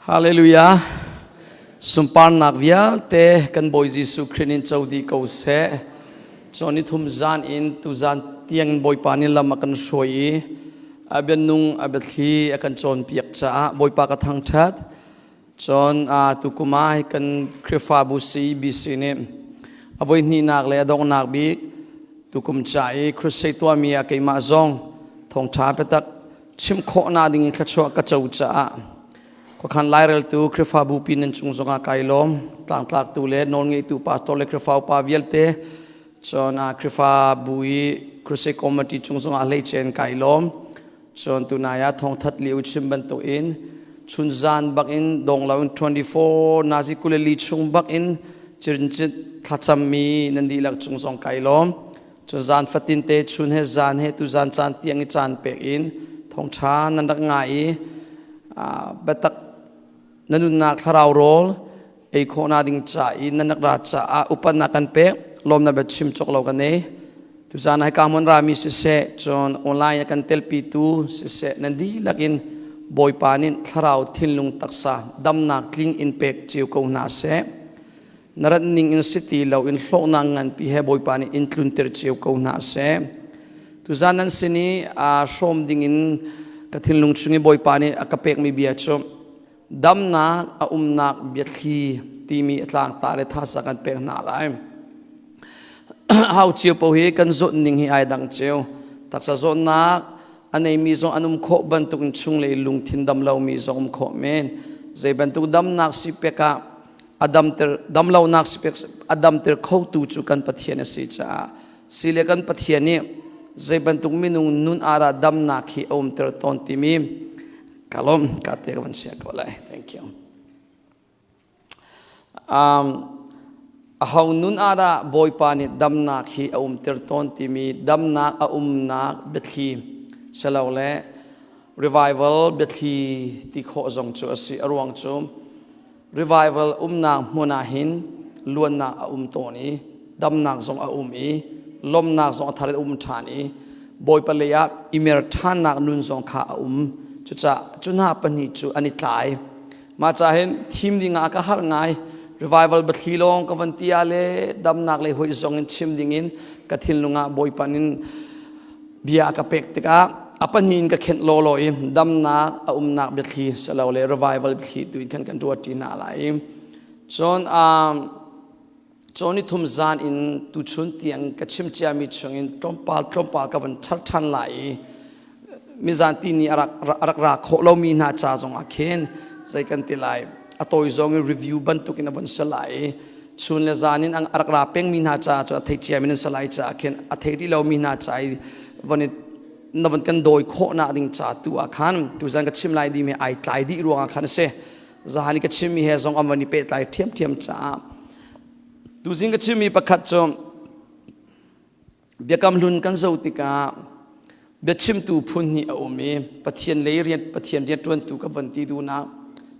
Hallelujah. Sunparnak vialte kan Bawi Jesuh Khrih in co dih ko seh. Cawn ni thum zan in tu zan tiang Bawipa nih lam a kan hruai i a bianung a biathli a kan cawnpiak caah Bawipa ka thangṭhat. Cun tukum ah kan Khrihfabu CBC nih a voihnihnak le a donghnak bik tukum ca i crusade tuahmi ah keimah zong thawngṭha biatak chim khawhnak ding in thluachuah ka co caah khuakhan laireltu Khrihfabu pi nan cung zongah kai lawm. Tlangtlaktu le nawlngeitu pastor le Khrihfa upa vialte cun Khrihfabu i crusade committee cung zongah hleice in kai lawm. Cun tunai ah thawngthat liu chim bantuk in chun zan bak in dong lo in 24 nazi kuleli chung bak in cirincit thlacammi nan dihlak cung zong kai lawm. Cun zan fatin te chun he zan he tu zan caan tiang i caan pek in thawngṭha nan rak ngai i biatak na nunnak thlarau rawl ei khawhnak ding ca i nan rak ra caah upatnak kan pek lawmnak bia chim cawk lo kan ei. Tuzan ah hika hmun rami siseh, cun online a kan telpitu siseh, nan dihlak in Bawipa nih thlarau thinlung taksa damnak tling in pek cio ko hna seh. Na rat ning in si ti lo in hlawknak nganpi he Bawipa nih in tlunter cio ko hna seh. Tuzan nan sin i aa hrawm ding in ka thinlung chung i Bawipa nih a ka pekmi bia cu damnak a umnak biathli timi a tlangta le thasa kan pek hna lai. Hau cio po hi kan zawt ning hi ai dang cio. Taksa zawtnak a neimi zong an um khawh bantuk in chunglei lungthin dam lomi zong um khawh men. Zei bantuk damnak si pek ah a damter damlonak a damter khotu cu kan Pathian a si caah si le kan Pathian nih zei bantuk minung nun ara damnak hi a umter tawn timi ka lawm ka te ka van share ko lai. Thank you. Aho nun ah Bawipa nih damnak hi a umter tawn timi damnak a umnak biathli silole revival biathli ti khawh zong cu a si. A ruang cu revival umnak hmun ah hin luannak a um tawn i damnak zong a um i lawmnak zong a thar in a um ṭhan i Bawipa lei ah i mer ṭhannak nun zong kha a um. Cucaah cu hna pahnih cu an i tlai. Mah ca hin thim ding ah ka harh ngai. Revival biathli lawng ka van ti ah le damnak lei hoih zong in chim ding in ka thinlung ah Bawipa nin bia a ka pek tikah a pahnih in ka khenh lawlaw i damnak a umnak biathli silole revival biathli tu in khan kan ruat ṭi hna lai. Cun cawn i thum zan in tuchun tiang ka chim ciami chungin tlawmpal tlawmpal ka van char ṭhan lai i mizan ti ni a rak ra khawh lomi hna ca zong ah khin zei kan ti lai, a tawi zong in review bantuk in a von si lai i chun le zan in a rak ra pengmi hna ca cu a thei ciami nan si lai caah khin a thei rih lomi hna ca i von i na von kan dawi khawhnak ding ca tu ah khan tuzan ka chim lai dimi ai tlai dih ruangah khan a si. Zahan i ka chimmi he zong an von i pehtlai ṭhiamṭhiam caah tuzing ka chimmi pakhat cu Biakam hlun kan zoh tikah biachimtu phun hnih a um i Pathian lei rian Pathian rianṭuantu ka von ti duhnak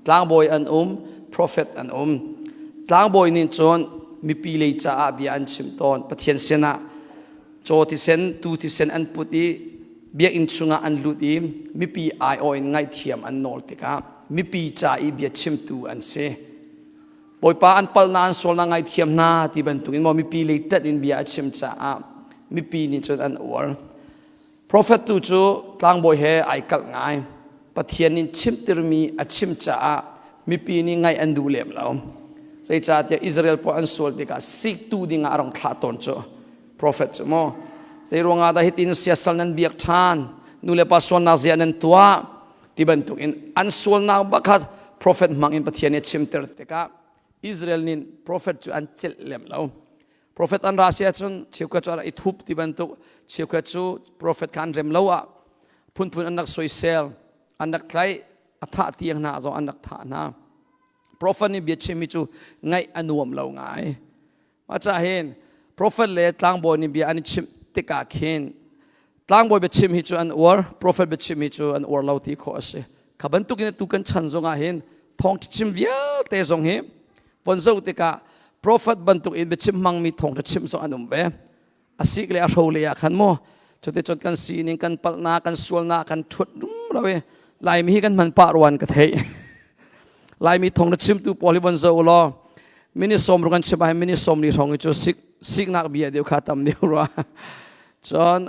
tlangbawi an um, profet an um. Tlangbawi nih cun mipi lei caah bia an chim tawn. Pathian sinah caw thisen, tuu thisen an put i biakinn chungah an lut i mipi aiawh in ngaihthiam an nawl tikah mipi ca i biachimtu an si. Bawipa, an palhnak, an sualnak ngaithiam hna ti bantukin maw mipi lei ṭanh in bia a chim caah mipi nih cun an uar. Profet tu cu tlangbawi he ai kalh ngai. Pathian nih chimtirmi a chim caah mipi nih ngaih an duh lem lo. Zeicahtiah Israel pawl an sual tikah siktu dingah a rong thlah tawn cu profet cu maw. Zei ruangah dah hitin siasal nan biak ṭhan, nu le pa sualnak zia nan tuah ti bantuk in an sualnak bakhat profet hmang in Pathian nih a chimter tikah Israel nih profet cu an celh lem lo. Profet an ra si ahcun cheukhat cu a rak i thup ti bantuk, cheukhat cu profet kha an rem lo ah phunphun an rak soisel, an rak tlaih, a thah tiang hna zong an rak thah hna. Profet nih bia chimmi cu ngaih a nuam lo ngai. Mah caah hin profet le tlangbawi nih bia an i chimh tikah khin tlangbawi biachim hi cu an uar, profet biachim hi cu an uar lo ti khawh a si. Kha bantukin atu kan chan zongah hin thawngṭha chim vialte zong hi von zoh tikah profet bantuk in biachim hmangmi thawngṭha chim zong an um ve. A sik le a hro le ah khan mu cuticun kan sining, kan palhnak, kan sualnak kan ṭhuat rumro i Laimi hi kan hman pah ruan ka theih. Laimi thong na chimtu pawl hi von zoh law minute 60 kan chim ah minute 40 hrawng hi cu sik siknak bia deuh kha tam deuh rua. Cun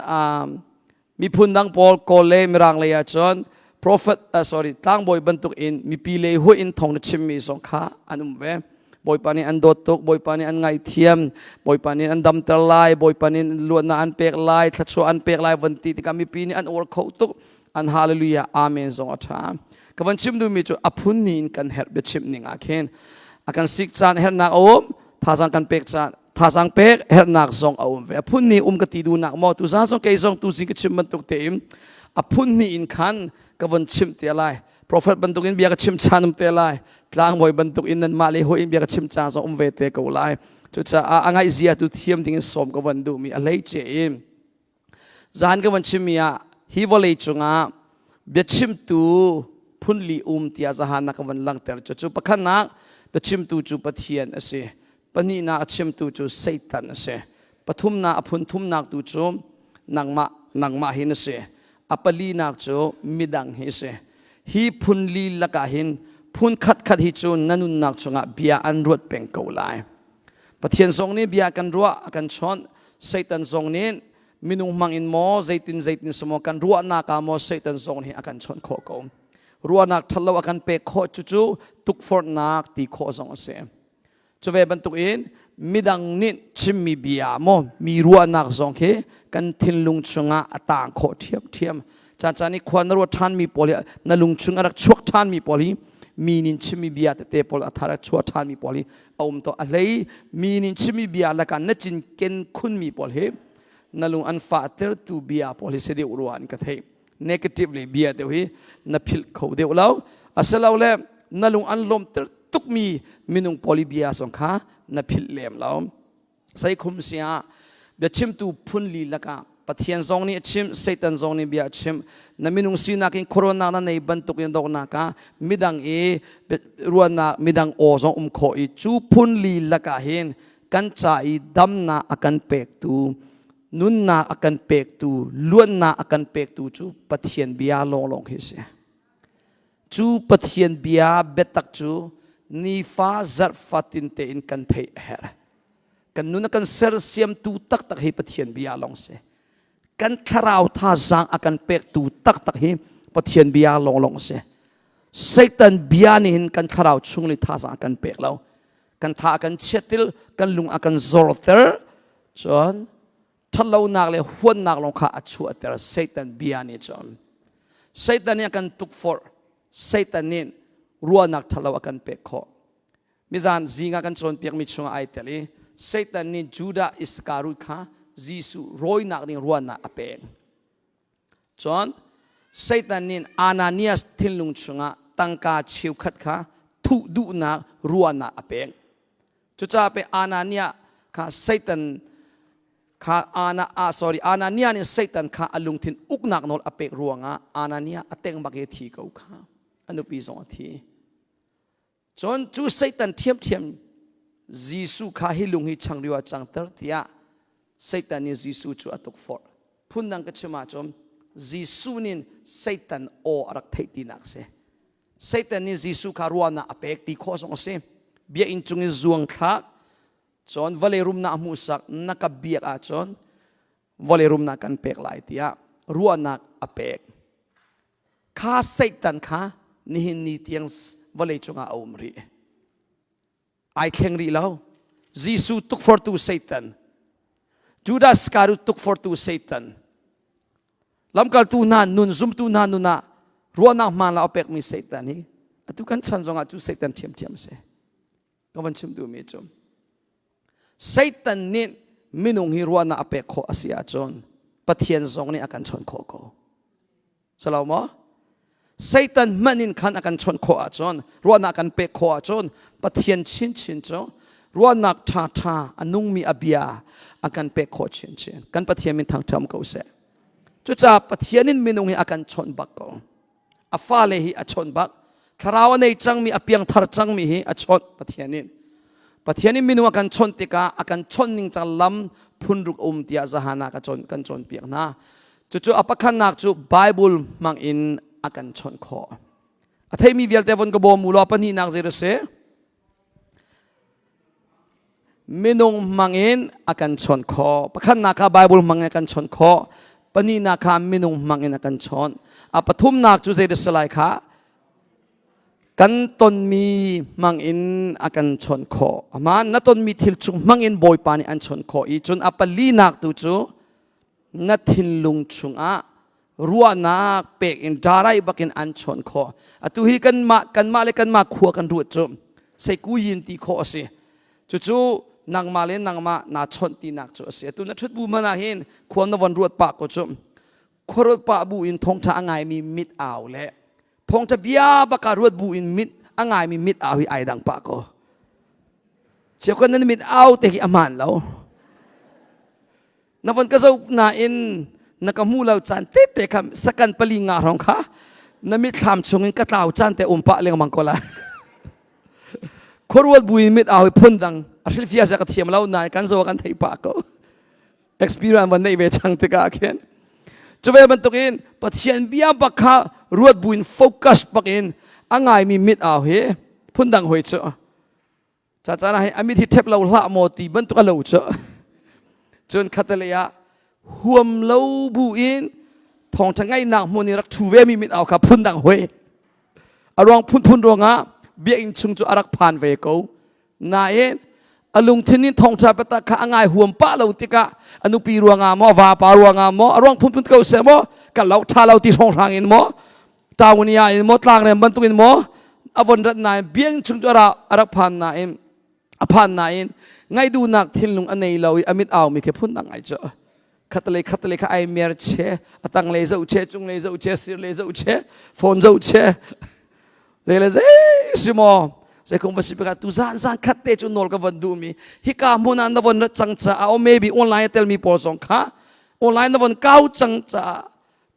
miphun dang pawl Kawl le Mirang lei ah cun prophet sorry tlangbawi bantuk in mipi lei huih in thong na chimmi zong kha an um ve. Bawipa nih an dawt tuk, Bawipa nih an ngaihthiam, Bawipa nih an damter lai, Bawipa nih luatnak an pek lai, thluachuah an pek lai van ti tikah mipi nih an uar kho tuk. An hallelujah, amen zong a ṭha. Ka van chim duhmi cu a phun ni in kan herh biachimh ning ah khin a kan sik caan herhnak a um, thazang kan pek caan thazang pek herhnak zong a um ve. A phun ni um ka ti duhnak maw tu zan zong kei zong tu zing ka chim bantuk tein a phun ni in khan ka von chimh te lai. Prophet bantuk in bia ka chim caan um te lai. Tlangbawi bantuk in nanmah le hawi in bia ka chim caan zong um ve te ko lai. Cucaah a ngaih zia tu thiam ding in sawm ka van duhmi a hleice in zan ka van chimmi ah hi vawlei cungah biachimtu phunli um tiah zahan na ka van langhter. Cucu pakhatnak biachimtu cu Pathian a si. Pahnihnak a chimtu cu Satan a si. Pathumnak a phun thumnak tu cu nangmah nangmah hin a si. A palinak cu midang hi a si. Hi phun li lakah hin phun khat khat hi cu na nunnak chungah bia an ruat peng ko lai. Pathian zong nih bia kan ruah a kan chawnh. Satan zong nih minung hmang in maw zeitin zeitin maw kan ruahnak ah maw Satan zong nih a kan chawnh khawh ko. Ruahnak ṭhatlo a kan pek khawh cucu tukforhnak ti khawh zong a si. Cu ve bantukin midang nih chimmi bia maw mi ruahnak zong khi kan thinlung chungah a taang khawh ṭhiamṭhiam. Caan i khua na ruat ṭhanmi pawl hi na lung chung a rak chuak ṭhanmi pawl hi mi nih chimmi bia tete pawl a thar a chuah ṭhanmi pawl hi a um to. A hlei mi nih chimmi bia lakah na cinken khunmi pawl hi na lung an fahtertu bia pawl hi si deuh rua an ka theih. Negatively bia deuh hi na philh kho deuh lo. Asilole na lung an lawmter tukmi minung pawl i bia zong kha na philh lem lo. Seikhum sia biachimtu phun li lakah Pathian zong nih a chimh, Satan zong nih bia a chimh. Na minung sinak in corona na nei bantuk in doknak ah midang i ruahnak midang aw zong um khawh i cu phun li lakah hin kan ca i damnak a kan pektu nunnak a kan pektu luatnak a kan pektu cu Pathian bia lawnglawng hi a si. Cu Pathian bia biatak cu nifa zarh fatin tein kan theih a herh. Kan nun a kan sersiamtu taktak hi Pathian bia lawng si. Kan thlarau thazaang a kan pektu taktak hi Pathian bia lawnglawng si. Satan bia nih hin kan thlarau chung li thazaang a kan pek lo. Kan tha a kan chiatil, kan lung a kan zorter. Cun ṭhatlonak le huatnak lawng kha a chuahter Satan bia nih cun. Satan nih a kan tukforh. Satan nih ruahnak ṭhalo a kan pek khawh. Mizan zing ah kan cawnpiakmi chungah ai tel i Satan nih Judah Iskariot kha Jesuh rawinak ding ruahnak a pek. Cun Satan nih Ananias thinlung chungah tangka cheukhat kha thuh duhnak ruahnak a pek. Cucaah pe Ananias kha Satan kha Ana ah sorry Ananias nih Satan kha a lungthin uknak nawl a pek ruangah Ananias a teng bak i a thi ko kha. A nupi zong a thi. Cun cu Satan ṭhiamṭhiam Jesuh kha hi lung hi changriu ah cangter tiah Satan nih Jesuh cu a tukforh. Phundang ka chim ahcun Jesuh nih Satan aw a rak theih tinak a si. Satan nih Jesuh kha ruahnak a pek ti khawh zong a si. Biakinn cung i zuang thlak, cun vawlei rumnak hmuhsak na ka biak ahcun vawlei rumnak kan pek lai tiah ruahnak a pek. Kha Satan kha nihin ni tiang vawlei cungah a um rih. Ai thleng rih lo. Jesuh tukfortu Satan, Judas Iscariot tukfortu Satan, lamkaltu hna nun zumtu hna nun ah ruahnak hmaan lo a pekmi Satan hi atu kan chan zongah cu Satan ṭhiamṭhiam a si. Ka van chim duhmi cu Satan nih minung hi ruahnak a pek khawh a si ahcun Pathian zong nih a kan chawnh khawh ko. Salo maw? Satan hmanh in khan a kan chawnh khawh ahcun ruahnak kan pek khawh ahcun Pathian chinchin cu ruahnak ṭhaṭha a nungmi a bia a kan pek khawh chinchin. Kan Pathian min thangṭham ko seh. Cucaah Pathian in minung hi a kan chawnh bak ko. A fale hi a chawnh bak. Thlarau a nei cangmi, a piangthar cangmi hi a chawnh Pathian in. Pathian in minung a kan chawnh tikah a kan chawnh ning cang lam phunruk um tiah zahan ah kan cawnpiak hna. Cucu a pakhatnak cu Bible hmang in a kan chawnh khawh. A theimi vialte von ka bawm u law pahnihnak zei si? Minung hmangin a kan chawnh khawh. Pakhatnak kha Bible hmangin a kan chawnh khawh. Pahnihnak kha minung hmangin a kan chawnh. A pathumnak cu zei si lai kha? Kan tonmi hmangin a kan chawnh khawh. Aman na tonmi thil chung hmangin Bawipa nih an chawnh khawh i cun a palinak tu cu na thinlung chungah ruahnak pek in darai bakin an chawnh khawh. Atu hi kanmah kanmah le kanmah khua kan ruat cu seikuyin ti khawh a si. Cucu nangmah le nangmah naa chawnh tinak cu a si. Atu na ṭhut bu hmanh ah hin khua na von ruat pah ko cu. Khua ruat pah bu in thawngṭha a ngaimi mit au le thawngṭha bia baka ruat bu in mit a ngaimi mit au hi ai dang pah ko. Chiakwan nan mit au te hi a hmaan lo. Na von ka zoh nain na ka hmu lo caan te te kha sakan pali nga hrawng kha na mitthlam chungin ka tlau caan te um pah lengmang ko lai. Khuaruat buin mit au hi phun dang a hrilhfia ka thiam lo nain kan zo kan theih pah ko. Experience van neih ve cang tikah khin cu ve bantukin Pathian bia bak kha ruat buin focus bak in a ngaimi mit au hi phun dang hoi cu. Ca caan ah hin a mit hi ṭhep lo hlah maw ti bantuk a lo cu. Cun khatalei ah huam lo bu in thawngṭha ngaihnak hmun i rak ṭhu ve mi mit au kha phundang hoi. A ruang phunphun ruangah biakinn chung cu a rak phan ve ko. Nain a lungthin in thawngṭha biatak kha a ngai huam pah lo tikah a nupi ruangah maw, a vapa ruangah maw, a ruang phunphun ko seh maw, ka lo ṭha lo ti hrawnghrang in maw, Tawunia in maw tlangrem bantuk in maw a von rat nain biang chung cu a rak phan nain a phan nain ngaih duhnak thinlung a nei lo i a mit au mi khi phun dang ai cu khatalei khatalei kha ai mer che a tang lei zoh che cung lei zoh che sir lei zoh che phone zoh che zei le zei si maw zeikhong va si peka tu zan zan khat te cu nawl ka von duh mi hika hmun ah na von rat cang caah o maybe online tel mi pawl zong kha online na von kau cang caah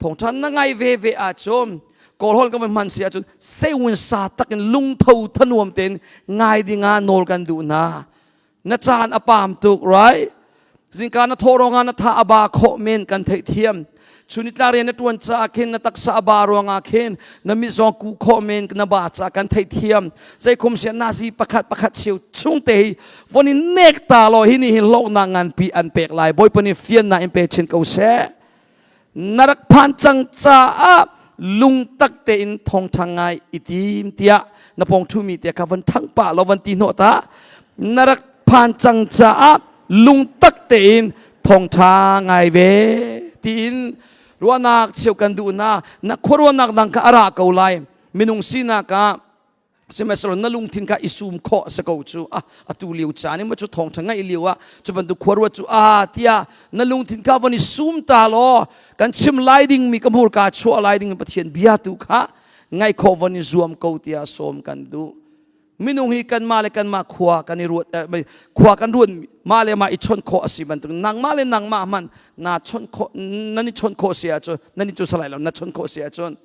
Thawngṭha na ngai veve ahcun Kawl holh kan hman si ahcun sewin sa takin lungtho thanuam tein ngai dingah nawl kan duh hna. Na caan a paam tuk, right? Zingka na thawh ruangah na tha a ba khawh men kan theih thiam. Chunitla rian na ṭuan caah khin na taksa a ba ruangah khin na mit zong ku khawh men na ba caah kan theih thiam. Zeikhum sia nazi pakhat pakhat cheu chung te hi von in nek ta law hi ni hin hlawknak nganpi an pek lai. Bawipa nih fiannak in pe chin ko seh. Na rak phan cang caah lungtak tein thawngṭha ngai i tim tiah na pawng ṭhumi te kha von ṭhang pah law von ti hnawh ta. Na rak phan cang caah lungtak tein thawngṭha ngai ve tiin ruahnak cheu kan duh na. Na khuaruahnak dang kha a ra ko lai. Minung sinak ah Sihmanhsehlaw na lungthin kha i sum khawh a si ko cu. Ah, atu lio caan i maw cu thawngṭha ngaih lio ah cu bantuk khua ruat cu ah tiah na lungthin kha von i sum ta law kan chim lai dingmi ka hmurka chuah lai dingmi Pathian bia tu kha ngaih khawh von i zuam ko tiah sawm kan duh. Minung hi kanmah le kanmah khua kan i ruat khua kan ruat mah le mah i chawnh khawh a si bantuk nangmah le nangmah hmanh na chawnh khawh nan i chawnh khawh si ahcun nan i cu salai lo na chawnh khawh si ahcun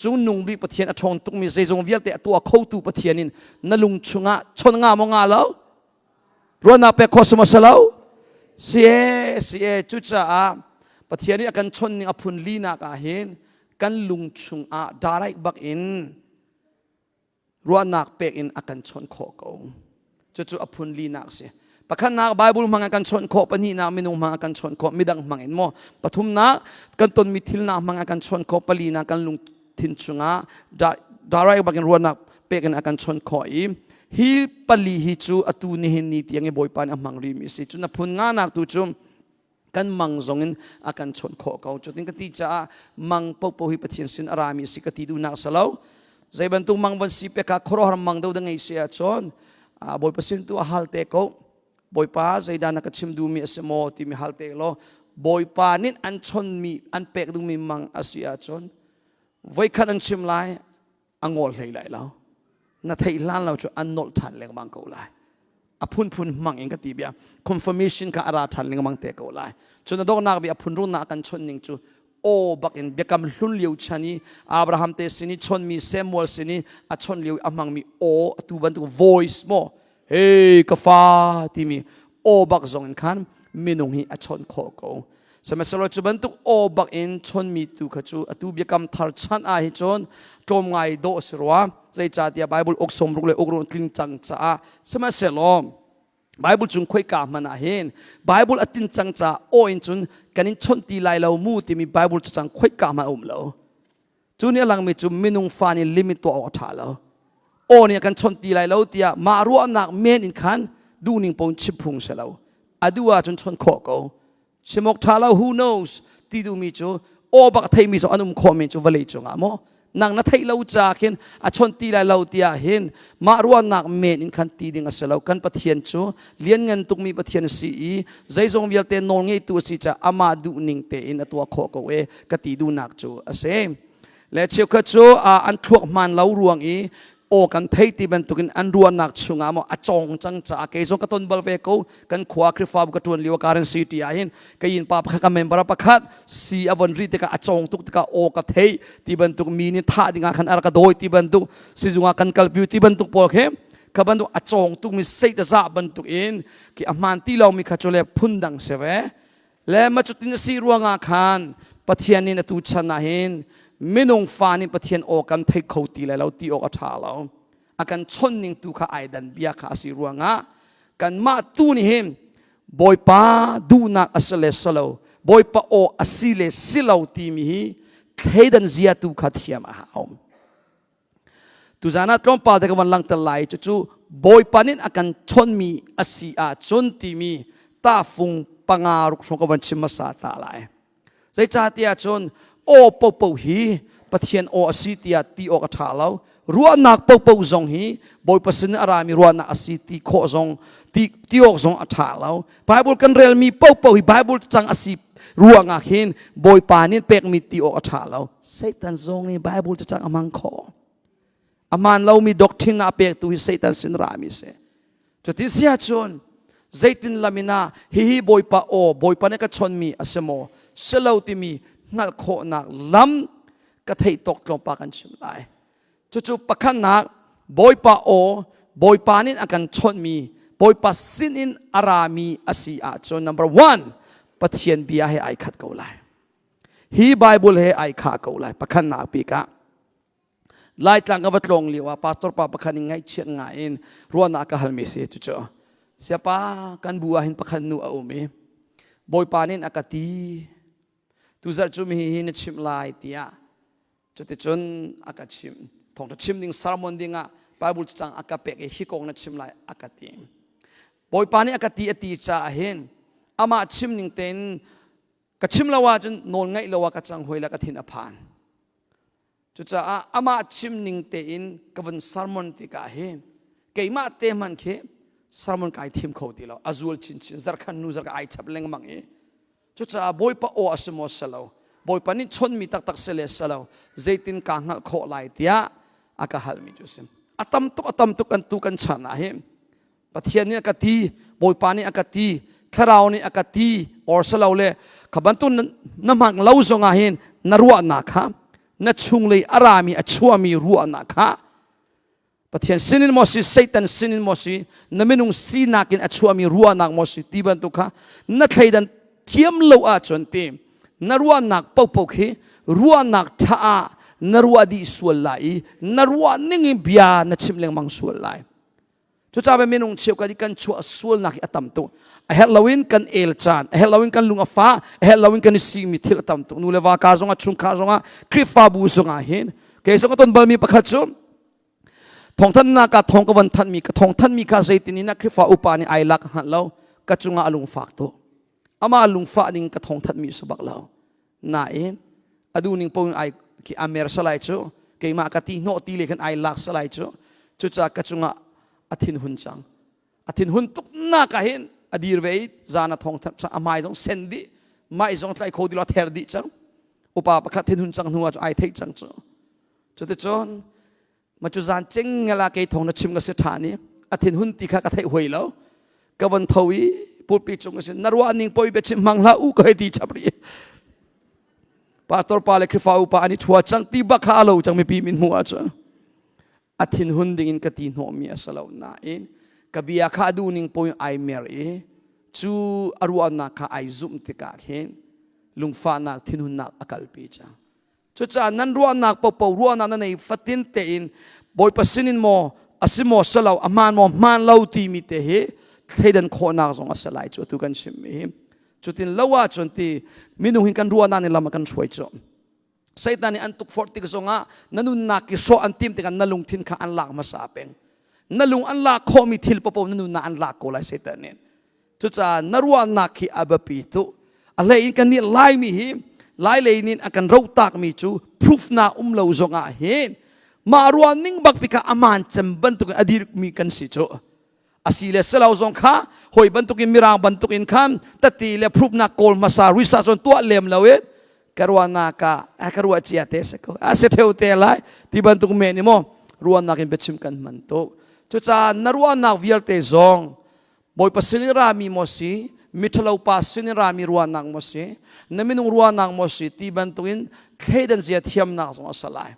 Cung nung bik Pathian a ṭhawng tukmi zeizong vialte a tuah khotu Pathian in na lung chungah chon nga maw nga lo? Ruahnak pek khawh si maw si lo? Si e, si e. Cucaah Pathian nih a kan chawnh ning a phun linak ah hin kan lung chungah direct bak in ruahnak pek in a kan chawnh khawh ko. Cucu a phun linak a si. Pakhatnak Bible hmang in kan chawnh khawh, pahnihnak minung hmang in kan chawnh khawh, midang hmang in maw. Pathumnak kan tonmi thil hna hmang in kan chawnh khawh, palinak kan lungthin chungah direct bakin ruahnak pek in a kan chawnh khawh i hi pali hi cu atu nihin ni tiang i Bawipa nih a hmang rihmi a si. Cun a phun nganak tu cu kan mang zong in a kan chawnh khawh ko. Cutin ka ti caah mang popo hi Pathian sin a rami si ka ti duhnak si lo. Zei bantuk mang von si pek ah khuaruahhar mang do da ngei si ahcun Bawipa sin tu a hal te ko. Bawipa zeidah na ka chim duhmi a si maw timi hal te law Bawipa nih an chonmi an pek dingmi mang a si ahcun voikhat an chim lai a ngol hlei lai lo na theih hlan lo cu an nolh ṭhan lengmang ko lai a phunphun hmang in ka ti bia confirmation kha a ra ṭhan lengmang te ko lai cun a donghnak bik a phun runak kan chawnh ning cu aw bak in biakam hlun lio chan i Abraham te sin i chawnmi Samuel sin i a chawnh lio a hmangmi aw atu bantuk voice maw hey ka fa timi aw bak zong in khan minung hi a chawnh khawh ko. Sihmanhsehlaw cu bantuk aw bak in chonmi tu kha cu atu biakam thar chan ah hi cun tlawm ngai dawh a si rua. Zeicahtiah Bible uk 60 le uk ruk tling cang caah. Sihmanhsehlaw Bible chung khoika hmanh ah hin Bible a tin cang caah aw in cun kan in chawnh ti lai lo mu timi Bible cacang khoika hmanh a um lo. Cu nih a langmi cu minung fa nih limit tuah awk a ṭha lo. Aw nih a kan chawnh ti lai lo tiah mah ruahnak men in khan duhning paoh in chim phung si lo. A duh ahcun chawnh khawh ko. Chim awk ṭha lo, who knows ti duhmi cu aw bak a theimi zong an um khawh men cu vawlei cungah maw nang na theih lo ca khin a chawnh ti lai lo tiah hin mah ruahnak men in khan ti ding a si lo. Kan Pathian cu lianngan tukmi Pathian a si i zeizong vialte nawl ngeitu a si caah amah duhning tein a tuah khawh ko e ka ti duhnak cu a si. Le cheukhat cu an thluak hmaan lo ruang i aw kan thei ti bantukin an ruahnak chungah maw a cawng cang caah kei zong ka ton bal ve ko. Kan khua Khrihfabu ka ṭuan lio Karen City ah hin kei in pa pakhat ka member pakhat si a von ri tikah a cawng tuk tikah aw ka thei ti bantuk, mi nih thah dingah khan a rak ka dawi ti bantuk, sizung ah kan kalpi ti bantuk pawl khi kha bantuk a cawng tuk mi seit a zah bantuk in khi a hmaan ti lomi kha cu le phun dang si ve. Le ma cutin a si ruangah khan Pathian in atu chan ah hin minung fa nih Pathian aw kan thei kho ti lai lo ti awk a ṭha lo. A kan chawnh ning tu kha ai dan bia kha a si ruangah kanmah tu nih hin Bawipa duhnak a si le si lo, Bawipa aw a si le si lo timi hi thleidan zia tu kha thiam a hau. Tuzaan ah tlawmpal te ka van langhter lai. Cucu Bawipa nih a kan chawnhmi a si ahcun timi tahfung panga ruk hrawng ka van chim hmasa ta lai. Zeicahtiah cun aw paohpaoh hi Pathian aw a si tiah ti awk a ṭha lo. Ruahnak paohpaoh zong hi Bawipa sin a rami ruahnak a si ti khawh zong ti, ti awk zong a ṭha lo. Bible kan relmi paohpaoh hi Bible cang a si ruangah hin Bawipa nih pekmi ti awk a ṭha lo. Satan zong nih Bible cacang a hmang khawh. A hmaan lomi doctrine a pektu hi Satan sin rami si. Cuti si ahcun zeitin lam in ah hihi Bawipa aw, Bawipa nih ka chawnhmi a si maw, si lo timi hngalh khawhnak lam ka theih tawk tlawmpal kan chim lai. Cucu pakhatnak, Bawipa aw, Bawipa nih a kan chawnhmi, Bawipa sinin a rami a si ahcun number one, Pathian bia he ai khat ko lai. Hi Bible he ai khah ko lai. Pakhatnak bik ah Laitlang ka va tlawng lio ah pastor pa pakhat in ngaihchiat ngai in ruahnak ka halmi si. Cucu siapa kan bu ah hin pakhat nu a um i Bawipa nih a ka ti, tuzarh cu mi hi na chimh lai tiah. Cuticun a ka chimh. Thawngṭha chim ding, sermon ding ah Bible cacang a ka pek i hi kong na chim lai a ka ti. Bawipa nih a ka ti a ti caah hin amah chim ning tein ka chim lo ahcun nawl ngaih lo ah ka cang hoi la ka thin a phan. Cucaah amah chim ning tein ka vun sermon tikah hin keimah te hmanh khi sermon kai thim kho ti lo. A zual chinchin, zarkhan nu zarh ai chap lengmang i cucaah Bawipa aw a si maw si lo, Bawipa nih chawnhmi taktak si le si lo zeitin kaa hngalh khawh lai tiah a ka halmi cu a si. A tam tuk, a tam tuk kan tu kan chan ah hin Pathian nih a ka ti, Bawipa nih a ka ti, Thlarau nih a ka ti or si lo le kha bantuk na hmang lo zong ah hin na ruahnak kha, na chunglei a rami a chuahmi ruahnak kha Pathian sinin maw si, Satan sinin maw si, na minung sinak in a chuahmi ruahnak maw si ti bantuk kha na thleidan thiam lo ahcun ti na ruahnak paohpaoh khi ruahnak ṭha ah na ruah dih sual lai i na ruah ning in bia na chim lengmang sual lai. Cucaah minung cheukhat i kan chuah sualnak hi a tam tuk. A herh loin kan el caan, a herh loin kan lung a fah, a herh loin kan i simi thil a tam tuk. Nu le va kar zongah, chungkhar zongah, Khrihfabu zongah hin kei zong ka ton balmi pakhat cu thawngthanhnak ah thawng ka van thanhmi, ka thawngthanhmi kha zeitin in a Khrihfa upa nih ai lak hngalh lo, ka cungah a lungfak tuk. Amah lungfah ning ka thawngthanhmi su bak lo. Nain a duhning paoh in ai khi a mer salai cu, keimah ka ti hnawh ti le khan ai lak salai cu. Cucaah ka cungah a thinhun cang. A thinhun tuk nak ah hin a dir ve i zan a thawng a hmai zong sen dih, mai zong tlai kho ti lo, a ther dih cang. Upa pakhat thinhun cang hnu ah cu ai theih cang cu. Cuticun ma cu zan cengngel ah kei thawng na chim ka si ṭhan i a thinhun ti kha ka theih huai lo. Ka von tho i pulpi cung ka si, na ruah ning poi biachim hmang hlah u ka hei ti chap rih. Pastor pa le Khrihfa upa an i ṭhua cang ti bak kha a lo cang mipi min hmuh ahcun. A thinhun ding in ka ti hnawhmi a si lo nain ka bia kha a duh ning poi ai mer i cu a ruahnak kha ai zumh tikah khin. Lungfahnak, thinhunnak a kalpi cang. Cucaah nan ruahnak paohpaoh ruahnak na nei fatin tein Bawipa sinin maw a si maw si lo, a hmaan maw hmaan lo timi te hi thleidan khawhnak zong a si lai cu atu kan chimmi hi. Cutin lo ahcun ti minung hin kan ruahnak nih lam a kan hruai cu. Satan nih an tukforh tik zongah na nunnak i hrawh an tim tikah na lungthin kha an lak hmasa peng. Na lung an lak khawhmi thil paohpaoh na nunnak an lak ko lai Satan nih. Cucaah na ruahnak hi a biapi tuk. A hlei in kannih Laimi hi Lai lei nih a kan rohtakmi cu proof na um lo zongah hin mah ruah ning bak pi kha aman cem bantukin a dirmi kan si cu. Asi le selo zong kha hoi bantukin mirang bantukin khan tati le proof na kawl hmasa research on tuah lem lo in ka ruahnak ah a ka ruah cia te se ko a se theu te lai ti bantuk men i maw ruahnak in biachim kan hman tuk. Cucaah na ruahnak vialte zong Bawipa sin i rami maw si, miṭhalo pa sin i rami ruahnak maw si, na minung ruahnak maw si ti bantukin thleidan zia thiamnak zong a si lai.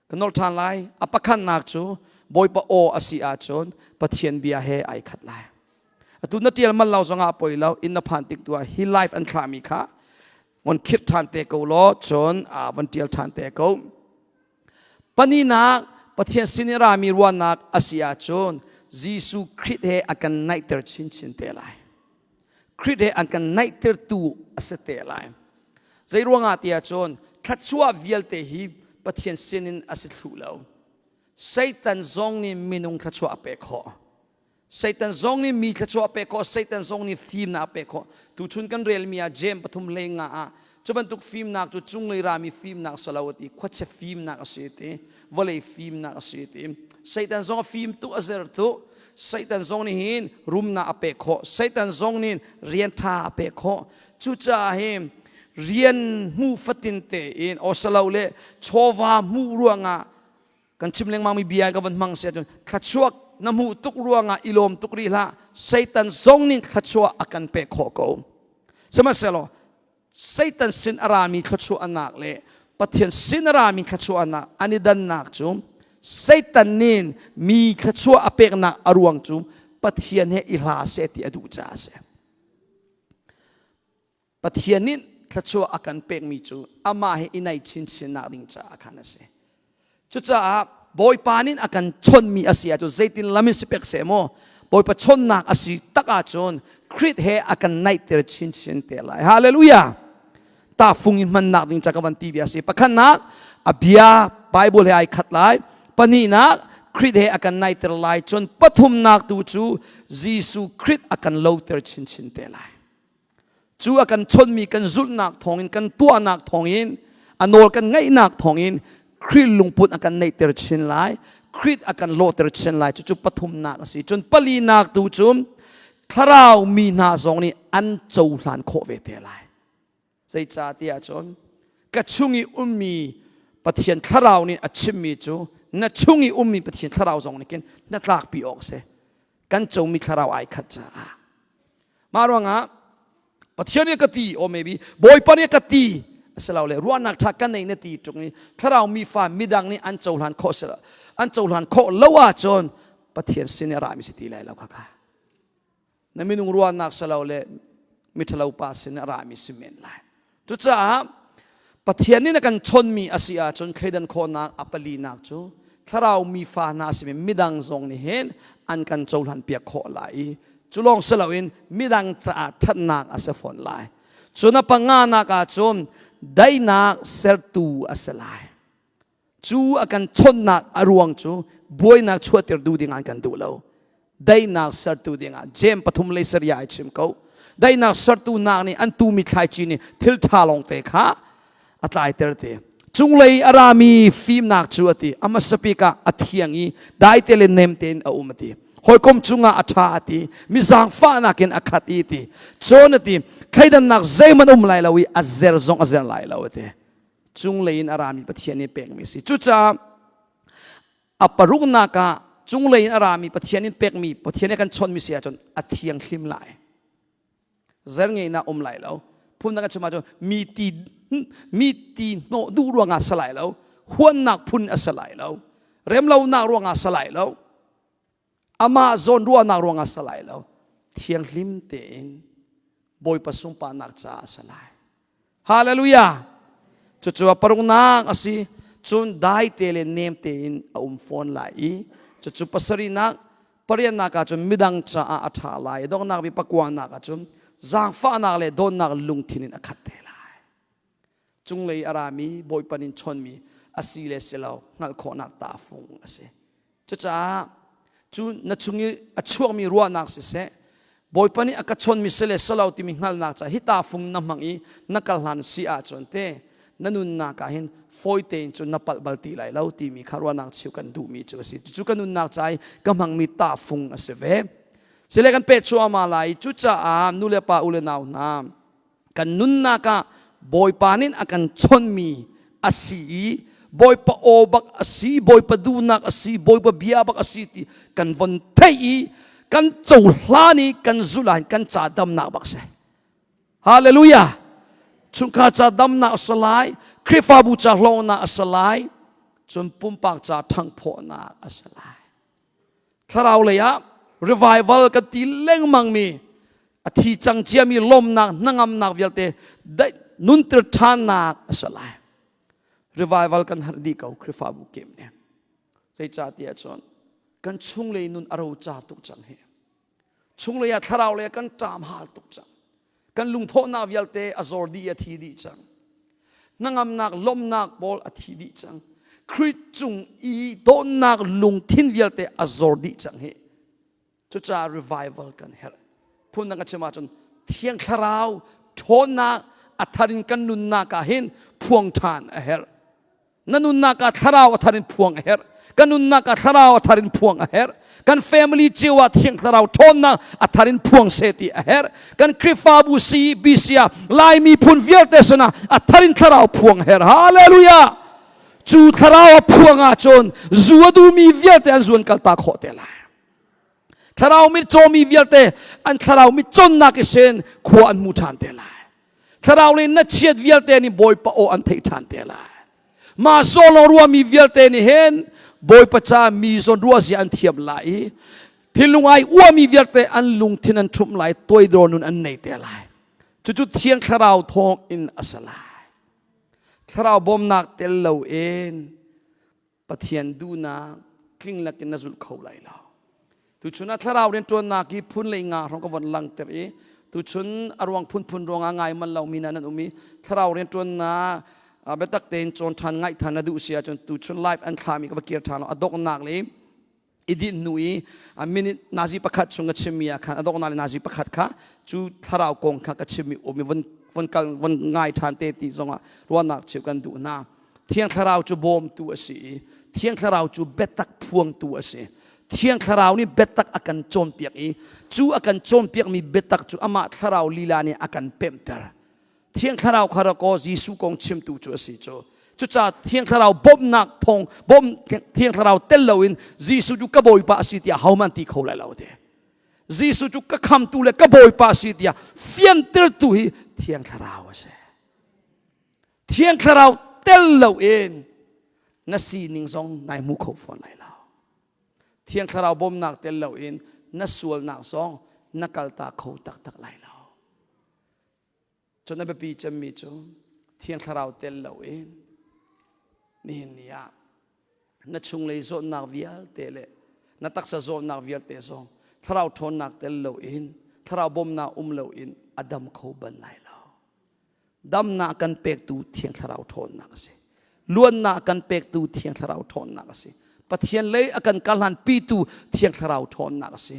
Ka nolh ṭhan lai. A pakhatnak cu Bawipa aw a si ahcun Pathian bia he ai khat lai. Atu na ṭial mal lo zongah poi lo, inn na phan tik tu ah hi live an thlahmi kha von khirh ṭhan te ko law cun von ṭial ṭhan te ko. Paninak Pathian sin i rami ruahnak a si ahcun Jesuh Khrih he a kan naihter chinchin te lai. Khrih he an kan naihtertu a si te lai. Zei ruangah ti ahcun thluachuah vialte hi Pathian sinin a si thlu lo. Satan zong nih minung thluachuah a pek khawh. Satan zong nih mi thluachuah a pek khawh, Satan zong nih fimnak a pek khawh. Tuchun kan relmi ah Jeim 3:5 ah cu bantuk fimnak cu cunglei rami fimnak si lo a ti, khuachia fimnak a si a ti, vawlei fimnak a si a ti. Satan zong a fim tuk, a zer tuk. Satan zong nih hin rumnak a pek khawh. Satan zong nih rian ṭha a pek khawh. Cucaah hi rian hmu fatin tein osalo le chawva hmuh ruangah kan chim lengmang mi bia ka van hmang si ahcun thluachuak na hmuh tuk ruangah i lawm tuk rih hlah. Satan zong nih thluachuah a kan pek khawh ko. Sihmanhsehlaw Satan sin a rami thluachuahnak le Pathian sin a rami thluachuahnak an i dannak cu Satan nih mi thluachuah a peknak a ruang cu Pathian he i hla seh ti a duh caah a si. Pathian nih thluachuah a kan pekmi cu amah he i naih chinchinnak ding caah khan a si. Cucaah Bawipa nih a kan chawnhmi a si ahcun zeitin lam in si pek seh maw Bawipa chawnhnak a si tak ahcun Khrih he a kan naihter chinchin te lai. Hallelujah! Tahfung in hmannak ding ca ka van ti bia a si. Pakhatnak, a bia Bible he ai khat lai. Pahnihnak, Khrih he a kan naihter lai. Cun pathumnak tu cu Jesuh Khrih a kan loter chinchin te lai. Cu a kan chawnhmi kan zulhnak thawngin, kan tuahnak thawngin, a nawl kan ngaihnak thawngin Khrih lungput a kan neihter chin lai. Khrih a kan lawhter chin lai. Cucu pathumnak a si. Cun palinak tu cu thlarau mi hna zong nih an cohlan khawh ve te lai. Zeicahtiah cun ka chung i ummi Pathian thlarau nih a chimmi cu na chung i ummi Pathian thlarau zong nih khin na tlakpi awk si. Kan comi thlarau ai khat caah. Mah ruangah Pathian nih ka ti, or maybe Bawipa nih ka ti, asilo le ruahnak ṭha ka nei na ti ṭung i thlarau mi fa midang nih an cohlan khawh si an cohlan khawh lo ahcun Pathian sin i a rami si ti lai lo khakha. Na minung ruahnak silo le miṭhalo pa sin a rami si men lai. Cucaah Pathian nih na kan chawnhmi a si ahcun thleidan khawhnak a palinak cu thlarau mi fa hna a simi midang zong nih hin an kan cohlan piak khawh lai i cu lawng si loin midang caah ṭhatnak a si fawn lai. Cun a panganak ah cun daihnak sertu a si lai. Cu a kan chawnhnak a ruang cu buainak chuahter duh ding an kan duh lo. Daihnak sertu dingah Jeim pathum lei saria ai chim ko. Daihnak sertu nak nih an tumi thlaici nih thil ṭha lawngte kha a tlaiter te. Cunglei a rami fimnak cu a ti. A hmasa bik ah a thiang i daite le nem tein a um a ti. Hawikom cungah a ṭha a ti. Mi zaangfahnak in a khat i ti. Cun a ti. Thleidannak zeihmanh um lai lo i a zer zong a zer lai lo a ti. Cunglei in a rami Pathian nih pekmi a si. Cucaah a paruknak ah cunglei in a rami Pathian in pekmi Pathian nih kan chawnhmi si ahcun a thianghlim lai. Zer ngeihnak um lai lo. Phundang kan chim ahcun mi ti mi ti hnawh duh ruangah si lai lo. Huannak phun a si lai lo. Remlonak ruangah si lai lo. Amah zawn ruahnak ruangah si lai lo. Thianghlim tein Bawipa sunparnak caah a si lai. Hallelujah! Cucu a paruknak a si. Cun dai te le nem tein a um fawn lai i cucu pasarihnak pariatnak ah cun midang caah a ṭha lai. Donghnak bi pakuanak ah cun zaangfahnak le dawtnak lungthin in a khat te lai. Cunglei a rami Bawipa nih chawnmi a si le si lo hngalh khawhnak tahfung a si. Cucaah cu na chung i a chuakmi ruahnak siseh, Bawipa nih a ka chawnmi si le si lo timi hngalhnak caah hi tahfung na hmang i na kal hlan si ahcun te na nunnak ah hin fawi tein cun na palh bal ti lai lo timi kha ruahnak cheu kan duhmi cu a si. Cucu ka nunnak ca i ka hmangmi tahfung a si ve. Sile kan peh cuahmah lai. Cucaah nu le pa u le nau hna, kan nunnak ah Bawipa nih a kan chawnhmi a si i Bawipa aw bak a si, Bawipa duhnak a si, Bawipa bia bak a si ti kan von theih i kan cohlan i kan zulh ah kan ca damnak bak si. Hallelujah! Chungkhar ca damnak a si lai, Khrihfabu ca hlawknak a si lai, cun pumpak ca ṭhanghphawhnak a si lai. Thlarau lei ah revival kan ti lengmang mi a thi cang ciami lawmnak hnangamnak vialte nunter ṭhannak a si lai. Revival kan har dih ko Khrihfabu kim nih. Zeicah tiah cun kan chunglei nun a rocar tuk cang hi. Chunglei ah thlarau lei ah kan ṭam hal tuk cang. Kan lungthawhnak vialte a zor dih i a thi dih cang. Hnangamnak, lawmhnak pawl a thi dih cang. Khrih cung i dawtnak lungthin vialte a zor dih cang hi. Cucaah revival kan herh. Phundang ka chim ahcun Thiang Thlarau ṭhawnnak a thar in kan nunnak ah hin phuang ṭhan a herh. Na nunnak ah thlarau a thar in phuang a herh. Kan nunnak ah thlarau a thar in phuang a herh. Kan family cio ah Thiang Thlarau ṭhawnnak a thar in phuang seh ti a herh. Kan Khrihfabu CBC ah Lai miphun vialte sinah a thar in thlarau phuang a herh. Hallelujah! Cu thlarau a phuang ahcun zu a duhmi vialte an zu an kaltak khawh te lai. Thlarau mit cawmi vialte an thlarau mit cawnnak i sen khua an hmu ṭhan te lai. Thlarau le na chiat vialte nih Bawipa aw an theih ṭhan te lai. Mah solo ruahmi vialte nih hin Bawipa ca mi zawn ruahzia an thiam lai i thinlung ai uami vialte an lungthin an ṭhumh lai, toidor nun an nei te lai. Cucu Thiang Thlarau thawng in a si lai. Thlarau bawmnak tel loin Pathian duhnak tling lakin na zulh kho lai lo. Tuchun ah thlarau rianṭuannak hi phun lei nga hrawng ka von langter i tuchun a ruang phunphun ruangah ngai man lomi hna nan um i thlarau rianṭuannak biatak tein cawn ṭhan ngaih ṭhan na duh si ahcun tuchun live an thlami ka va kir ṭhan lo a donghnak le i dinh hnu i minute nazi pakhat chung ka chimmi ah khan a donghnak le nazi pakhat kha cu thlarau kong kha ka chimmi um i von von kal von ngai ṭhan te ti zongah ruahnak cheu kan duh hna. Thiang Thlarau cu bawmtu a si i Thiang Thlarau cu biatak phuangtu a si. Thiang Thlarau nih biatak a kan cawnpiak i cu a kan cawnpiakmi biatak cu amah Thlarau lila nih a kan pemhter. Thiang Thlarau kha rak aw Jesuh kong chimtu cu a si cu. Cucaah Thiang Thlarau bawmhnak thawng bawm Thiang Thlarau tel loin Jesuh cu ka Bawipa a si tiah ahohmanh ti kho lai lo te. Jesuh cu ka khamtu le ka Bawipa a si tiah fiantertu hi Thiang Thlarau a si. Thiang Thlarau tel loin na sining zong nai hmu kho fawn lai lo. Thiang Thlarau bawmnak tel loin na sualnak zong na kalta kho taktak lai lo. Cun a biapi cemmi cu Thiang Thlarau tel loin nihin ni ah na chunglei zawtnak vialte le na taksa zawtnak vialte zong thlarau ṭhawnnak tel loin thlarau bawmnak um loin a dam kho bal lai lo. Damnak kan pektu Thiang Thlarau ṭhawnnak a si. Luannak kan pektu Thiang Thlarau ṭhawnnak a si. Pathian lei a kan karhlan pitu Thiang Thlarau ṭhawnnak a si.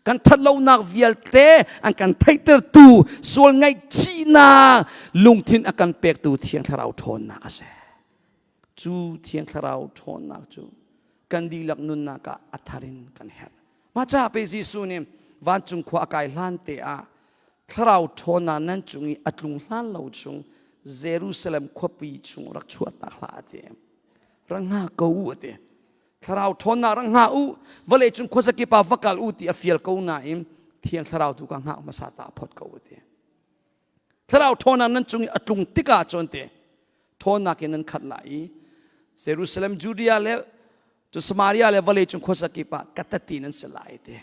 Kan ṭhatlonak vialte an kan theihtertu sual ngaihchihnak lungthin a kan pektu Thiang Thlarau ṭhawnnak a si. Cu Thiang Thlarau ṭhawnnak cu kan dihlak nunnak ah a thar in kan herh. Mah caah pe Jesuh nih vancung khua a kai hlan te ah thlarau ṭhawnnak nan cung i a tlung hlan lo chung Jerusalem khuapi chung rak chuahtak hlah a ti. Rak hngak ko u a ti. Thlarau ṭhawnnak rak hngak u, vawlei cung khuazakip ah va kal u ti a fial ko nain Thiang Thlarau tu ka hngak hmasa ta phot ko a ti. Thlarau ṭhawnnak nan cung i a tlung tikah cun te ṭhawnnak in nan khat lai i Jerusalem, Judea le cu Samaria le vawlei cung khuasa kip ah ka tati nan si lai ti.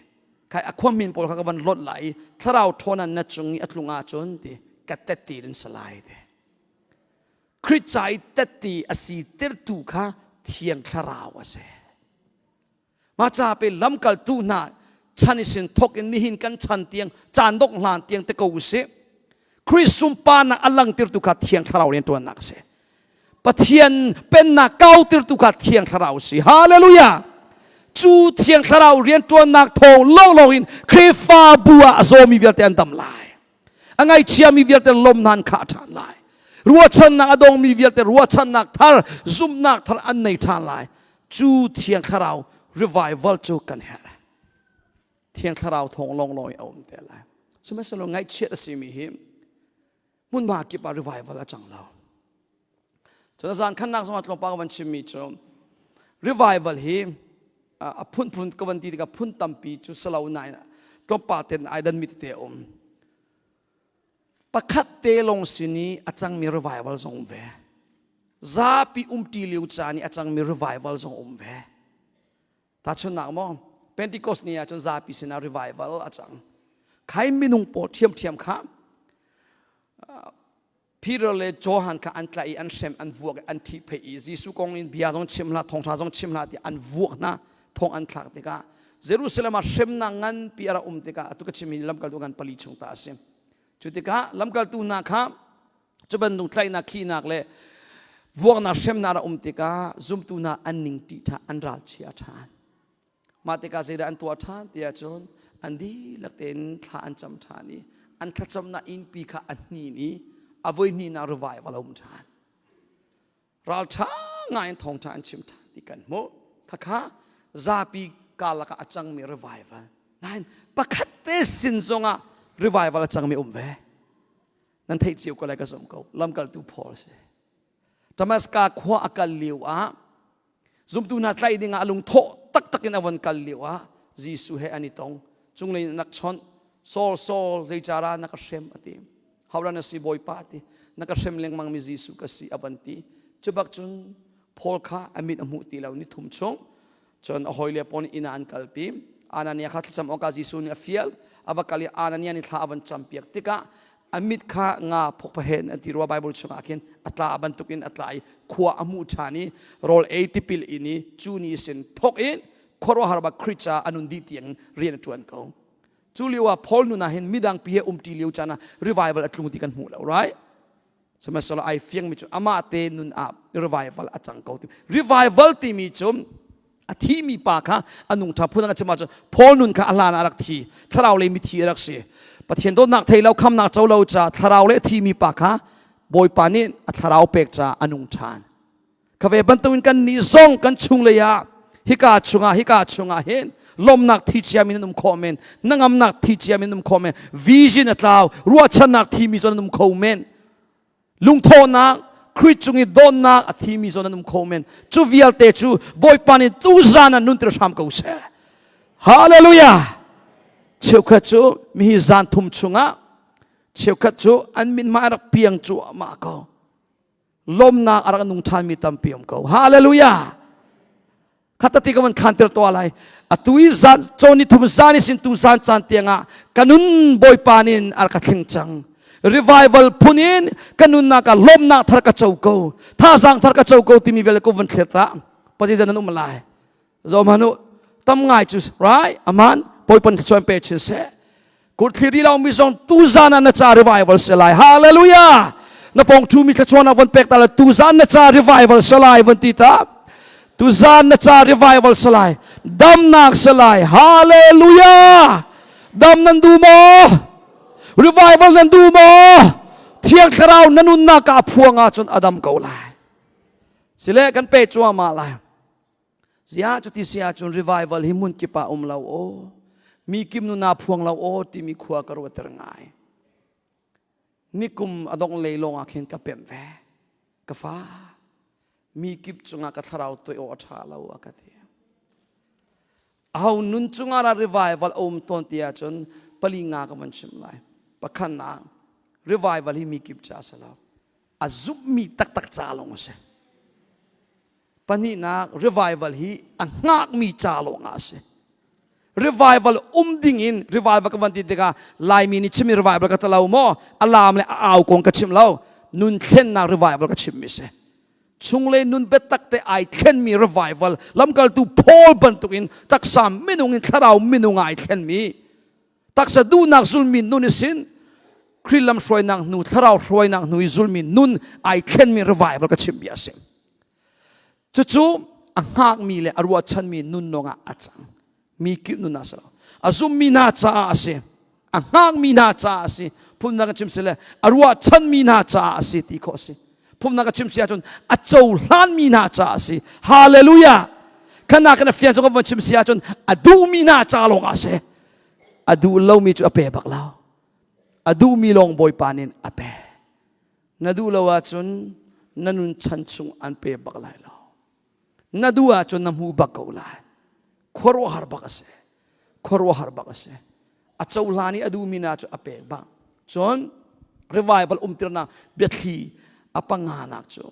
Khai a khua min pawl kha ka van lot lai i thlarau ṭhawnnak na cung i a tlung ahcun ti ka tati nan si lai ti. Khrih ca i tette a si tertu kha Thiang Thlarau a si. Mah ca pe lamkaltu hna chan i sin thok in nihin kan chan tiang caan dongh hlan tiang te ko usih. Khrih sunparnak a langtirtu kha Thiang Thlarau rianṭuannak a si. Pathian pennak kautirtu kha Thiang Thlarau a si. Hallelujah! Cu Thiang Thlarau rianṭuannak thawng lawnglawng in Khrihfabu ah a zawmi vialte an dam lai. A ngaihchiami vialte lawmhnak an khah ṭhan lai. Ruahchannak a dongmi vialte ruahchannak thar, zumhnak thar an nei ṭhan lai. Cu Thiang Thlarau revival cu kan herh. Thiang Thlarau thawng lawnglawng in a um te lai. Sihmanhsehlaw ngaihchiat a simi hi hmunhma kip ah revival a cang lo. Cun zan khannak zongah tlawmpal ka van chimmi cu revival hi a phunphun ka van ti tikah phun tampi cu salo nain tlawmpal ten ai danmi tete a um. Pakhat te lawng sin i a cangmi revival zong um ve. Zapi umṭi lio caan i a cangmi revival zong um ve. Tahchunhnak maw Pentecost ni ahcun zapi sinah revival a cang. Khai minung pawl ṭhiamṭhiam kha Peter le Johan kha an tlaih i an hrem an vuak i an ṭhihpheih i Jesuh kong in bia zong chim hlah thawngṭha zong chim hlah tiah an vuak hna thong an thlak tikah Jerusalem ah hremnak nganpi a rak um tikah atu ka chimmi lamkaltu ngan pali chung ta a si. Cu tikah lamkaltu hna kha cu bantuk tlaihnak khihnak le vuaknak hremnak a um tikah zumtu hna an ning ṭih ṭhan an ralchia ṭhan. Mah tikah zeidah an tuah ṭhan ti ahcun an dihlak tein thla an cam ṭhan i an thlacamnak innpi kha a hnin i a voi hnihnak revival a um ṭhan. Ralṭha ngai in thawngṭha an chim ṭhan ti kan hmuh. Khakha zapi karlak ah a cangmi revival. Nain pakhat te sin zongah revival a cangmi um ve. Nan theih cio ko lai ka zumh ko. Lamkaltu Paul a si. Damascus khua a kal lio ah Zumtu hna tlaih dingah a lungthawh taktak in a von kal lio ah Jesuh he an i tong. Cunglei in a nak chawnh. Saul, Saul, zeicara na ka hrem a ti. Hodah na si Bawipa a ti. Na ka hrem lengmangmi Jesuh ka si a van ti. Cu bak cun Paul kha a mit a hmuh ti lo ni thum chung. Cun a hawile pawl nih inn ah an kalpi. Anania kha thlacam awkah Jesuh nih a fial. A va kal i Anania nih thla a van campiak tikah a mit kha nga phokphahen an ti rua Bible chungah khin a tla bantukin a tla i khua a hmuh ṭhan i rawl ei tipil in i cu ni sin thawk in khuaruahhar bak Khrih ca a nun dih tiang rian a ṭuan ko. Cu lio ah Paul nun ah hin midang pi he umṭi lio caan ah revival a tlung ti kan hmu lo, right? Sihmanhsehlaw ai fiangmi cu amah te nun ah revival a cang ko ti. Revival timi cu a thimi pa kha a nung ṭha phun a chim ahcun Paul nun kha a hlan ah a rak thi. Thlarau lei mithi a rak si. Pathian dawtnak thei lo khamnak co lo ca thlarau le thimi pa kha Bawipa nih a thlarau pek ca a nung ṭhan. Kha ve bantukin kan nih zong kan chung lei ah hika chungah hika chungah hin lawmnak thi ciami nan um khawh men hnangamnak thi ciami nan um khawh men vision a tlau ruahchannak thimi zong nan um kho men lungthawhnak Khrih cung i dawtnak a thimi zong nan um kho men cu vialte cu Bawipa nih tuzan ah nunter hram ko seh Hallelujah cheukhat cu mihi zan thum chungah cheukhat cu an mithmai rak piang cuahmah ko lawmnak a rak nung ṭhanmi tampi um ko hallelujah khatati ka van khanter to lai atu i zan choni thum zan i sin tu zan caan tiangah kanun bawipa nin a ka thleng cang revival phun in kanun nak ah lawmnak thar ka co ko thazaang thar ka co ko timi vel ko van thlir ta pazi zan an um lai Zo hmanh tam ngai cu right aman Bawipa thluachuah pe chin seh. Kurthli ri lo mi zong tuzan ah na ca revival se lai. Hallelujah. Na pong thu mi thluachuah na von pek ta la tuzan na ca revival se lai von ti ta. Tuzan na ca revival se lai. Damnak se lai. Hallelujah. Dam nan du maw? Revival nan du maw? Thiang Thlarau na nunnak ah phuang ahcun a dam ko lai. Sile kan pe cuahmah lai. Ziah cuti si ahcun revival hi hmun kip ah um lo aw. Mi kim nu naa phuang lo aw timi khua ka ruatter ngai. Nikum a dongh lei lawng ah khin ka pemh ve. Ka fa, mi kip cungah ka thlarau tuai aw a ṭha lo a ka ti. Aho nun cungah dah revival a um tawn ti ahcun pali nga ka van chim lai. Pakhatnak, revival hi mi kip ca a si lo. A zumhmi taktak ca lawng a si. Pahnihnak, revival hi a hngakmi ca lawng ah a si. Revival um ding in revival ka van ti tikah Laimi nih chimmi revival ka talo maw? A laam le a au kong ka chim lo. Nun thlennak revival ka chimmi si. Chunglei nun biatak te ai thlenmi revival lamkaltu Paul bantukin taksa minung in thlarau minung ah ai thlenmi taksa duhnak zulmi nun isin Khrih lam hruainak hnu thlarau hruainak hnu i zulmi nun ai thlenmi revival ka chimmi a si. Cucu a hngakmi le a ruahchanmi nun lawngah a cang. Mi kip nun ah si lo. A zummi hna caah a si. A hngakmi hna caah a si. Phunnak ka chim si le a ruahchanmi hna caah a si ti khawh a si. Phunnak ka chim si ahcun a cohlanmi hna caah a si. Hallelujah! Khana kan fian cu kan von chim si ahcun a duhmi hna ca lawng ah a si. A duh lomi cu a pe bak lo. A duhmi lawng Bawipa nih a pe. Na duh lo ahcun na nun chan chung an pe bak lai lo. Na duh ahcun na hmu bak ko lai. Khuaruahhar bak a si. Khuaruahhar bak a si. A cohlan i a duhmi na cu a pek bak. Cun revival umtirnak biathli a panganak cu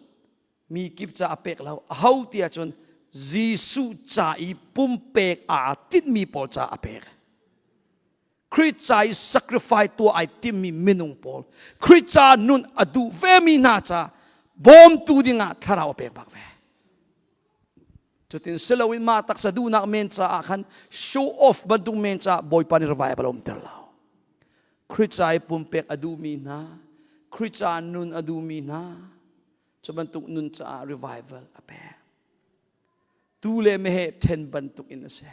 mi kip ca a pek lo. Aho ti ahcun Jesuh ca i pumpek aa tinhmi pawl ca a pek. Khrih ca i sacrifice tuah ai timmi minung pawl Khrih ca nun a duh vemi hna ca bawmtu dingah thlarau a pek bak ve. Cutin siloin mah taksa duhnak men caah khan show off bantuk men caah Bawipa nih revival a umter lo. Khrih ca i pumpek a duhmi hna, Khrih ca nun a duhmi hna, cu bantuk nun caah revival a pek. Tu le meheh ṭhen bantuk in a si.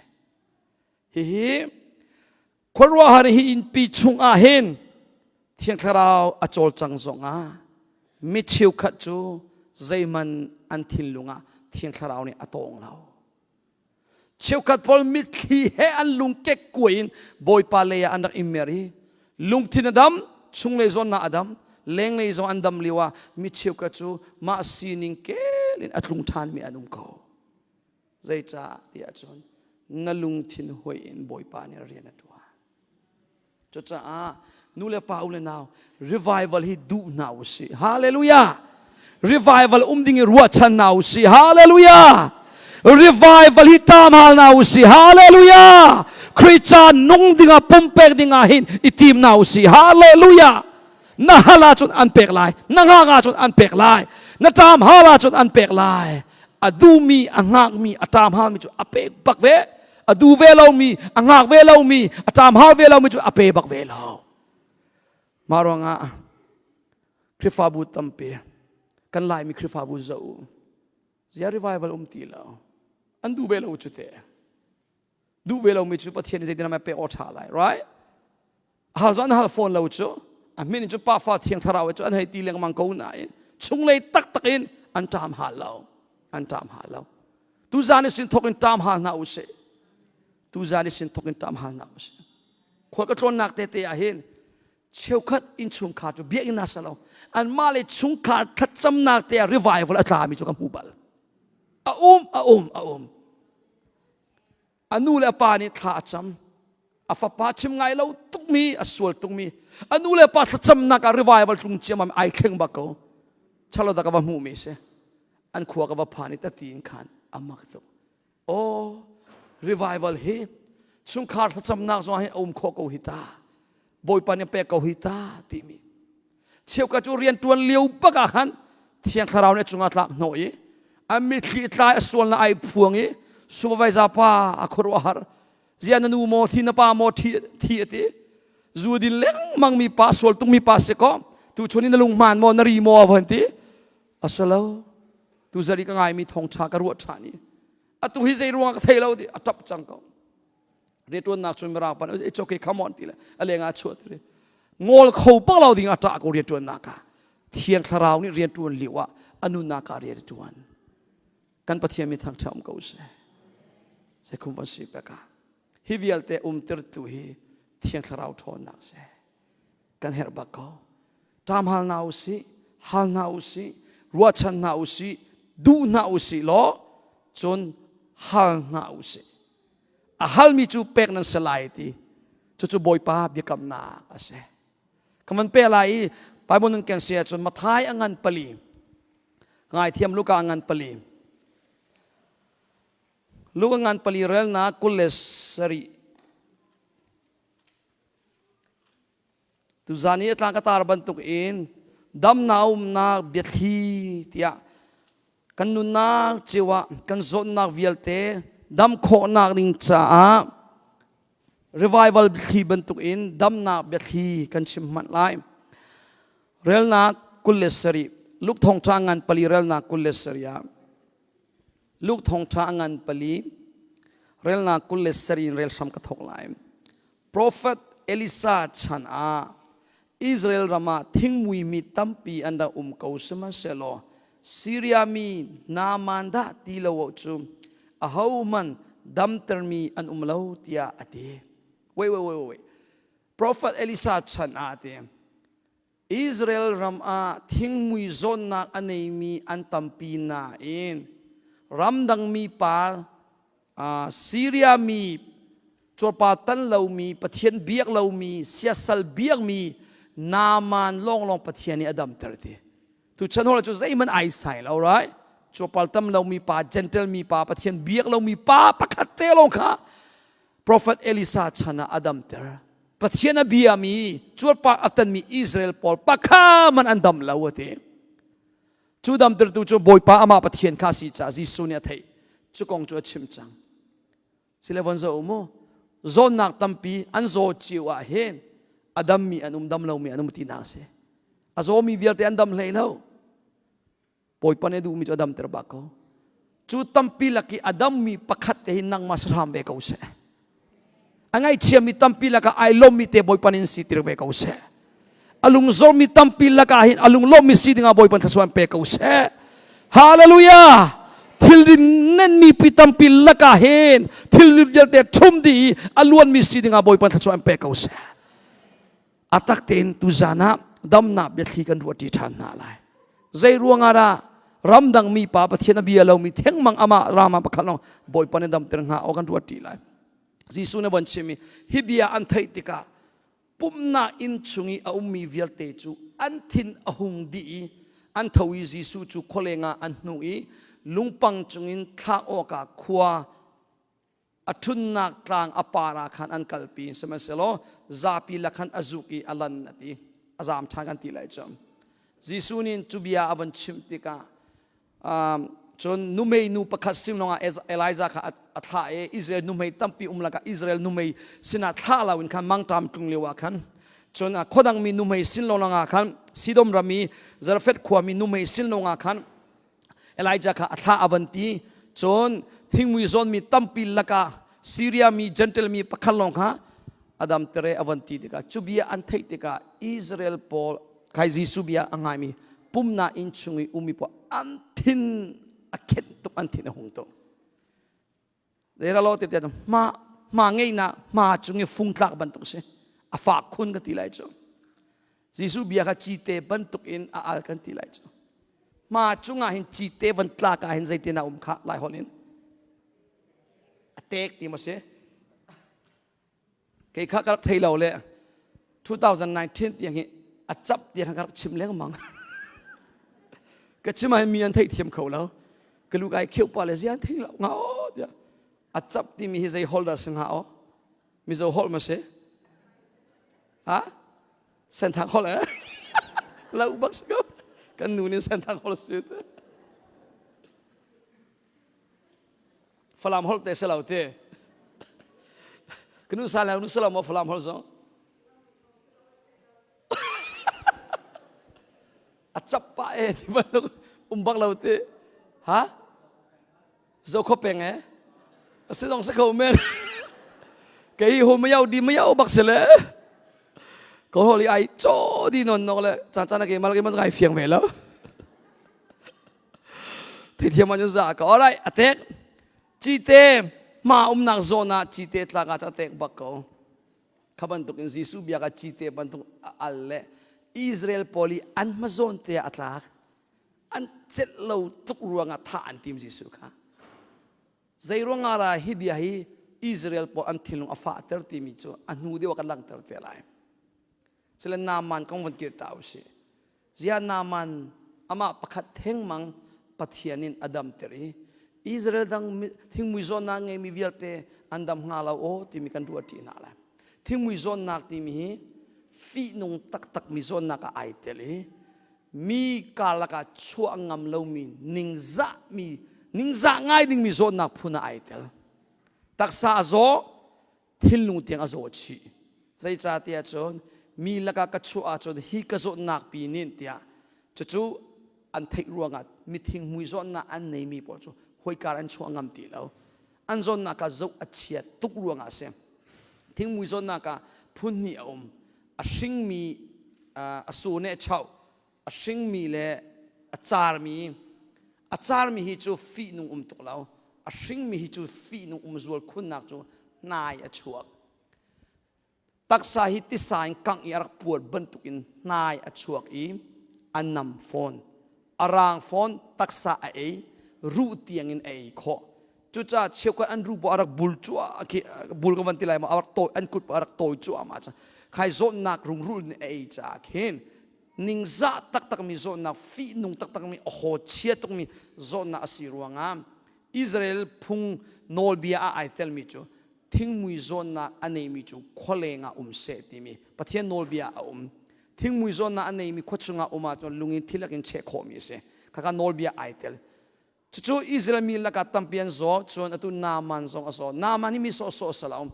Hihi khuaruahhar hi innpi chungah hin Thiang Thlarau a cawlcang zongah mi cheukhat cu zeihmanh an thinlung ah Thiang Thlarau nih a tawng lo. Cheukhat pawl mitthli he an lung kekkuai in Bawipa lei ah an rak i mer i lungthin a dam, chunglei zawnnak a dam, lenglei zong an dam lio ah mi cheukhat cu mah sining kel in a tlung ṭhanmi an um ko. Zeicah tiah cun na lungthin huai in Bawipa nih rian a ṭuan. Cucaah nu le pa u le nau revival hi duh hna u sih. Hallelujah! Revival um ding i ruahchan hna u sih. Hallelujah! Revival hi ṭam hal hna u sih. Hallelujah! Khrih ca nung dingah pumpek dingah hin i tim hna u sih. Hallelujah! Na hal ahcun an pek lai. Na ngak ahcun an pek lai. Na ṭam hal ahcun an pek lai. A duhmi, a ngakmi, a ṭam halmi cu a pek bak ve. A duh ve lomi, a ngak ve lomi, a ṭam hal ve lomi cu a pe bak ve lo. Mah ruangah Khrihfabu tampi kan Laimi Khrihfabu zoh u. Zia revival um ti lo. An duh ve lo cu te. Duh ve lomi cu Pathian nih zeitin a pek aw ṭha lai, right? Hal zong an hal fawn lo cu. A min in cu pa fa thiang thlarau cu an hei ti lengmang ko nain chunglei taktak in an ṭam hal lo. An ṭam hal lo. Tuzan i sin thok in ṭam hal hna u sih. Tuzan i sin thok in ṭam hal hna u sih. Khual ka tlawnnak tete ah hin cheukhat innchungkhar cu biakinn ah sa lo anmah le chungkhar thlacamnak te ah revival a tlami cu ka hmu bal. A um, a um, a um. A nu le a pa nih thla a cam. A fapa chim ngai lo tukmi, a sual tukmi. A nu le pa thlacamnak ah revival tlung ciammam ai thleng bak ko. Chalo da ka va hmuhmi si. An khua ka va phan i tati in khan a mak tuk. Oh, revival hi chungkhar thlacamnak zong hi a um khawh ko hi ta. Bawipa nih pek ko hi ta timi. Cheukhat cu rian ṭuan lio bak ah khan Thiang Thlarau nih a cungah tlak hnawh i a mitthli tlai a sualnak ai phuang i supervisor pa a khuaruahhar zia na nu maw thi na pa maw thi thi a ti zu din lengmang mi pa sual tung mi pa si ko tu chun in na lung hmaan maw na ri maw a van ti a si lo tu zari ka ngai mi thawngṭha ka ruah ṭhan i atu hi zei ruangah ka thei lo ti a ṭap cang ko rianṭuannak cun mirang pan it's okay come on ti le a leng ah chuah ti ngol kho bak lo ding ah ṭah ko rianṭuannak ah thiang thlarau nih rianṭuan lio ah a nunnak ah rian a ṭuan kan Pathian mi thangṭha um ko seh zeikhum van si pek ah hi vialte umtertu hi thiang thlarau ṭhawnnak si kan herh bak ko ṭam hal hna u sih hal hna u sih ruahchan hna u sih duh hna u sih law cun hal hna u sih a halmi cu pek nan si lai ti cucu Bawipa biakamnak a si ka van pe lai i Bible nan ken si ahcun Mathai a ngan pali ngaithiam Luka a ngan pali Luka ngan pali relnak 27 Tuzan i a tlang ka tar bantuk in Damnak umnak biathli tiah kan nunnak cio ah kan zawtnak vialte dam khawhnak ding caah revival biathli bantuk in damnak biathli kan chim hmanh lai. Relnak 27 Luke thawngṭha ngan pali relnak 27 ah Luke thawngṭha ngan pali relnak 27 in rel hram ka thawk lai. Profet Elisa chan ah Israel ram ah thingmui mi tampi an rak um ko sihmanhsehlaw Siria mi Naaman dah ti lo cu ahohmanh damtermi an um lo tiah a ti. Wait, wait, wait, wait. Profet Elisa chan ah a ti. Israel ram ah thingmui zawnnak a neimi an tampi nain ramdangmi pa Syria mi cuarpa tan lomi Pathian biak lomi siasal biakmi Naaman lawnglawng Pathian nih a damter ti. Tuchan hol cu zeihmanh ai sai lo right? Cuarpal tam lomi pa Gentle mi pa Pathian biak lomi pa pakhat te lawng kha Prophet Elisa chan ah a damter. Pathian a biami cuarpar a tanmi Israel pawl pakha man an dam lo a ti. Cu damtertu cu Bawipa amah Pathian kha si caah Jesuh nih a theih. Cu kong cu a chim cang. Sile von zo mu. Zawnnak tampi an zaw cio ah hin a dammi an um dam lomi an um ti nak si. A zawmi vialte an dam hlei lo. Bawipa nih a duhmi cu a damter bak ko. Cu tampi lak i a dammi pakhat te hi nangmah sahram ve ko seh. A ngaihchiami tampi lakah ai lawmmi te Bawipa nih in sitir ve ko seh. A lungzormi tampi lakah hin a lunglawmmi si dingah Bawipa thluachuah in pe ko seh. Hallelujah! Thil nenmi pi tampi lakah hin thil vialte ṭhum dih i a luanmi si dingah Bawipa thluachuah in pe ko seh. A tak tein tuzan ah damnak biathli kan ruahṭi ṭhan hna lai. Zei ruangah dah ramdang mi pa Pathian a bia lomi thengmang amah rama pakhat lawng Bawipa nih damter hnga aw kan ruahṭi lai. Jesuh nih von chim i hi bia an theih tikah pumhnak inn chung i a ummi vialte cu an thin a hung dih i an tho i Jesuh cu khualeng ah an hnuh i lungpang cungin thlak awkah khua a ṭhunnak tlang a par ah khan an kalpi sihmanhsehlaw zapi lak khan a zuk i a lan a ti a zaam ṭhan kan ti lai cu Jesuh nih cu bia a von chimh tikah cun numei nu pakhat sin lawngah Elijah kha a thlah i Israel nuhmei tampi um lakah Israel nuhmei sinah thlah lo in khan mangṭam tlung lio ah khan cun khuadang mi nuhmei sin lawngah khan Sidom ram i Zarephath khuami nuhmei sin lawngah khan Elijah kha a thlah a van ti. Cun thingmui zawnmi tampi lakah Syria mi Gentile mi pakhat lawng kha a damter e a van ti tikah cu bia an theih tikah Israel pawl khai Jesuh bia a ngaimi pumnak inn chung i ummi pawl an thin a khenh tuk an thin a hung tuk. Zeiralo te te hma hma ngeihnak hma cung i fung tlak bantuk si a fak khun ka ti lai cu Jesuh bia kha cite bantuk in a al kan ti lai cu hma cungah hin cite van tlak ah hin zeitin a um kha lai holh in a tek ti maw si Kei kha ka rak thei lo le 2019 tiang hi a cap tiang ka rak chim lengmang. ka chim ah mi an theih thiam kho lo. Ka lu kai kheu pa le zian thei lo nga o tiah. A cap timi hi zei hol dah si hnga o? Mizo holh ma si? Ha? Senthang holh eh? Lo bak si ko. Kan nu nih senthang holh si te. Falam holh te si lo te. Kanu sa le nu salam Falam holh zong. A cap pa e ti bantuk um bak lo te. Ha? Zo kho peng e. A si zong si kho men. Kei ho ma yau di ma yau bak si le. Ko holi ai cho di non nok le chan chan ke mal ke ma ngai fiang ve lo. Theithiam ah cun za ka alright a tek cite hma umnak zawn ah cite tlak ah a tek bak ko kha bantuk in Jesuh bia ka cite bantuk a al le Israel pawl i an hmazawn te ah a tlak an celh lo tuk ruangah thah an tim Jesuh kha zei ruangah ra hi bia hi Israel pawl an thinlung a fahter timi cu a hnu deuh ah kan langhter te lai Sile Naaman kong von kir ta usih. Ziah Naaman amah pakhat thengmang Pathian in a damter i Israel dang thingmui zawnnak ngeimi vialte an dam hnga lo aw timi kan ruah ṭi hna lai. Thingmui zawnnak timi hi fihnung taktakmi zawnnak ah ai tel i Mi karlak ah chuah ngam lomi ningzahmi ningzah ngai dingmi zawtnak phun ah ai tel. Taksa a zaw, thinlung tiang a zaw chih. Zeicahtiah cun mi lakah ka chuah ahcun hi ka zawtnak pi nin tiah cucu an theih ruangah mithing mui zawtnak an neimi pawl cu hawikar an chuah ngam ti lo. An zawtnak ah zoh a chia tuk ruangah a si. Thingmui zawtnak ah phun hnih a um. A hringmi a su ne chauh, a hringmi le a carmi. A carmi hi cu fihnung um tuk lo. A hringmi hi cu fihnung um zual khunnak cu hnai a chuak. Taksa hi tisa in kangh i a rak puar bantukin hnai a chuak i a nam fawn. A raang fawn, taksa a ei, ruh tiangin a ei khawh. Cucaah cheukhat an ruh a rak bul cuah khi bul ka van ti lai maw a rak tawi an kut a rak tawi cuahmah ca khai zawtnak rungrul nih a ei caah khin ningzah taktakmi zawtnak fihnung taktakmi a haw chia tukmi zawtnak a si ruangah Israel phung nawlbia ah ai telmi cu thingmui zawnnak a neimi cu khualeng ah um seh timi Pathian nawlbia a um. Thingmui zawnnak a neimi khua chungah um ahcun lungin thilak in cheh khawhmi a si. Khaka nawlbia ai tel. Cucu Israel mi lakah tampi an zaw, cun atu Naaman zong a zaw. Naaman hi mi sawhsawh a si lo.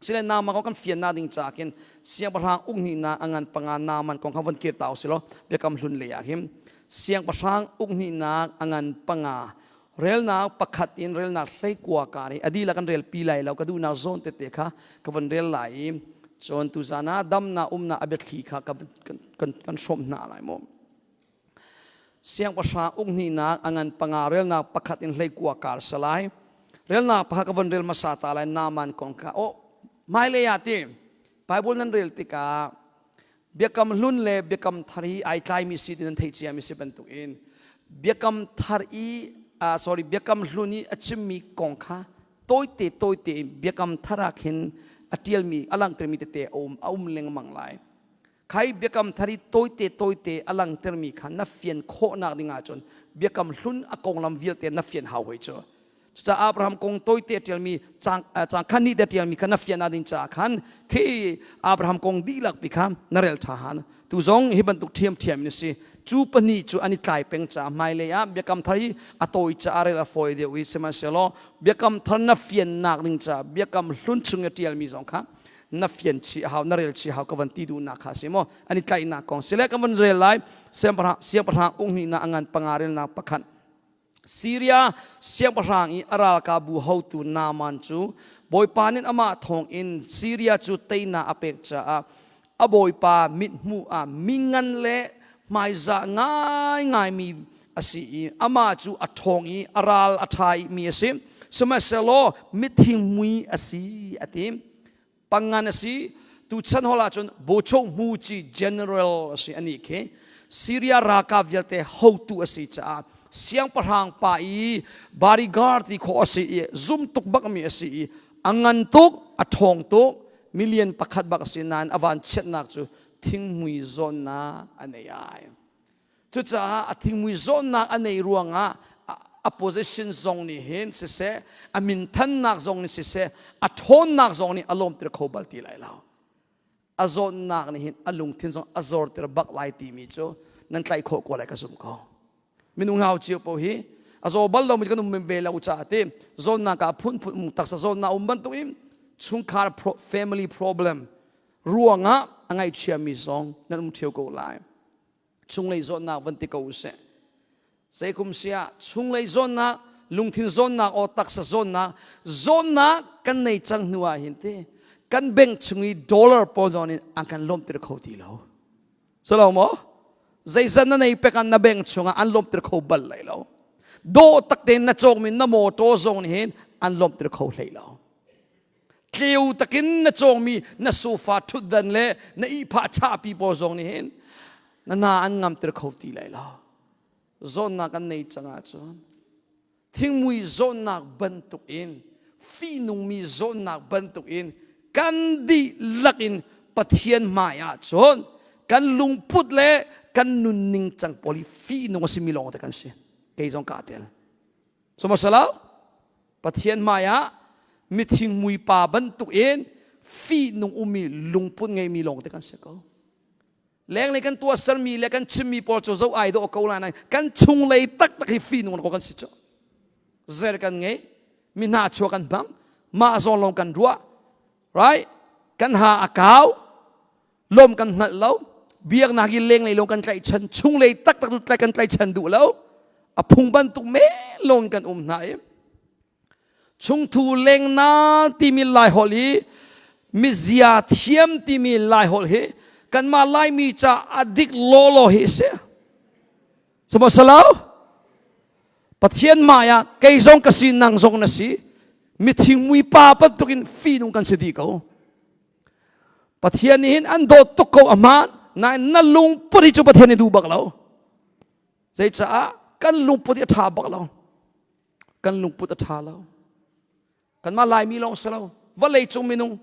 Sile Naaman kong kan fiannak ding caah khin siangpahrang uk hnihnak a ngan panga Naaman kong kha von kir ta usih law biakam hlun lei ah hin siangpahrang uk hnihnak a ngan panga relnak pakhat in relnak 19 kar i a dihlak kan rel pi lai lo ka duhnak zawn tete kha ka von rel lai i cun tuzan ah damnak umnak a biathli kha kan kan hrawmh hna lai mu. Siangpahrang uk hnihnak a ngan panga relnak pakhat in 19 kar salai. Relnak pakhat ka von rel hmasa ta lai Naaman kong kha. Oh, hmailei ah ti Bible nan rel tikah biakam hlun le biakam thar hi ai tlaimi si ti nan theih ciami si bantukin biakam thar i sorry biakam hlun i a chimmi kong kha tawite tawite in biakam thar ah khin a ṭialmi a langhtermi tete a um a um lengmang lai. Khai biakam thar i tawite tawite a langhtermi kha na fian khawhnak ding ahcun biakam hlun a konglam vialte na fian hau hoi cu. Cucaah Abraham kong tawite a ṭialmi caang caang khan nih te a ṭialmi kha na fian ding caah khan khi Abraham kong dihlak pi kha na rel ṭha han. Tu zong hi bantuk ṭhiamṭhiam in a si. Cu pahnih cu an i tlai peng caah hmailei ah biakam thar hi a tawi caah rel a fawi deuh i sihmanhsehlaw biakam thar na fiannak ding caah biakam hlun chung i ṭialmi zong kha na fian chih hau na rel chih hau ka van ti duhnak kha si maw an i tlaihnak kong sile ka van rel lai siangpahrang siangpahrang uk a ngan panga relnak pakhat Syria siangpahrang i a ralkapbu hotu Naaman cu Bawipa nih amah thawng in Syria cu teinak a pek caah a bawipa mithmuh ah mingan le hmaizah ngaingaimi a si i amah cu a ṭhawng i a ral a ṭha mi a si. Sihmanhsehlaw mithing mui a si a ti. Pangan a si. Tuchan hol ahcun Bocho Hmuci General a si anih khi. Syria ralkap vialte hotu a si caah siangpahrang pa i bodyguard ti khawh a si i zum tuk bakmi a si i a ngan tuk a ṭhawng tuk million pakhat bak a si nain a van chiatnak cu thingmui zawnnak a nei ai. Cucaah a thingmui zawnnak a nei ruangah a position zong nih hin siseh, a minthannak zong nih siseh, a ṭhawnnak zong nih a lawmter kho bal ti lai lo. A zawnnak nih hin a lungthin zong a zorter bak lai timi cu nan tlaih khawh ko lai ka zumh ko. Minung hau cio paoh hi a zaw bal lomi kan um ve lo caah ti zawnnak ah phunphun um taksa zawnnak um bantuk in chungkhar family problem ruangah a ngaihchiami zong nan um ṭheo ko lai. Chunglei zawtnak van ti ko usih. Zeikum siah chunglei zawnnak, lungthin zawnnak aw taksa zawnnak, zawnnak kan nei cang hnu ah hin ti kan bank chung i dollar pawl zawn in an kan lawmter kho ti lo. Salo maw? Zeizat na nei pek na bank chungah an lawmter kho bal lai lo. Dawh tak tein na cawkmi na motor zong nih hin an lawmter kho hlei lo. Tleu takin na cawngmi na sofa ṭhutdan le na ihphah chahpi pawl zong nih hin na hna an ngamter kho ti lai lo. Zawnnak an nei cang ahcun thingmui zawnnak bantuk in fihnungmi zawnnak bantuk in kan dihlak in Pathian hmai ah cun kan lungput le kan nunning cang pawl hi fihnung a simi lawng te kan si. Kei zong kaa tel. Sihmanhsehlaw Pathian hmaiah mithing muipa bantuk in fihnung ummi lungput ngeimi lawng te kan si ko. Lenglei kan tuahsermi le kan chimmi pawl cu zo ai dawh ko lai nain kan chunglei taktak hi fihnung ko kan si cu. Zer kan ngei, mi hna chuak kan hmang, mah zawn lawng kan ruah, right? Kan ha a kau, lawm kan hngalh lo, biaknak hi lenglei lawng kan tlaihchan, chunglei taktak cu kan tlaihchan duh lo. A phung bantuk men lawng kan um hna i Chungthu lengna timi Laiholh hi mizia thiam timi Laiholh hi kanmah Laimi ca a dik lawlaw hi a si. Samaw salo? Pathian hmai ah kei zong ka si nang zong na si mithing mui pa bantukin fihnung kan si dih ko. Pathian nih hin an dawt tuk ko a hmaan nain na lungput hi cu Pathian nih duh bak lo. Zeicaah kan lungput hi a ṭha bak lo. Kan lungput a ṭha lo. Kanmah Laimi lawng si lo, vawlei cung minung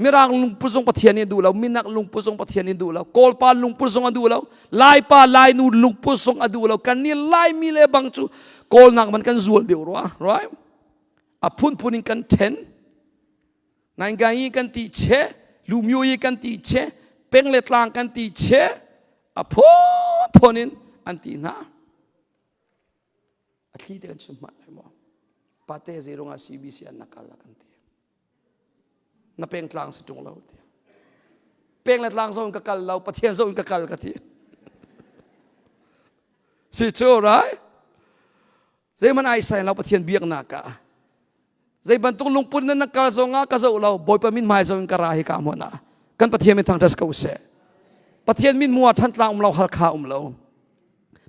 Mirang lungput zong Pathian nih duh lo, Minak lungput zong Pathian nih duh lo, Kawlpa lungput zong a duh lo, Laipa Lainu lungput zong a duh lo. Kan nih Laimi le bang cu Kawlnak man kan zual deuh rua, right? A phunphun in kan ṭhen. Ngaingai kan ti che, Lumyo yi kan ti che, peng le tlang kan ti che, a phunphun in an ti hna. A thli te kan chim hmanh lai maw? Pate zeirung ah CBC an na kal a kan ti. Na pengtlang si ṭung lo ti. Peng le tlang zong in ka kal lo, Pathian zong in ka kal ka ti. Si cu, right? Zeihmanh ai sai lo Pathian biaknak ah. Zei bantuk lungput nan na kal zong ah ka zoh lo, Bawipa min hmai zong in ka ra hi ka hmun ah. Kan Pathian min thangṭhat ko seh. Pathian min hmu ah Thantlang um lo, Halkha um lo.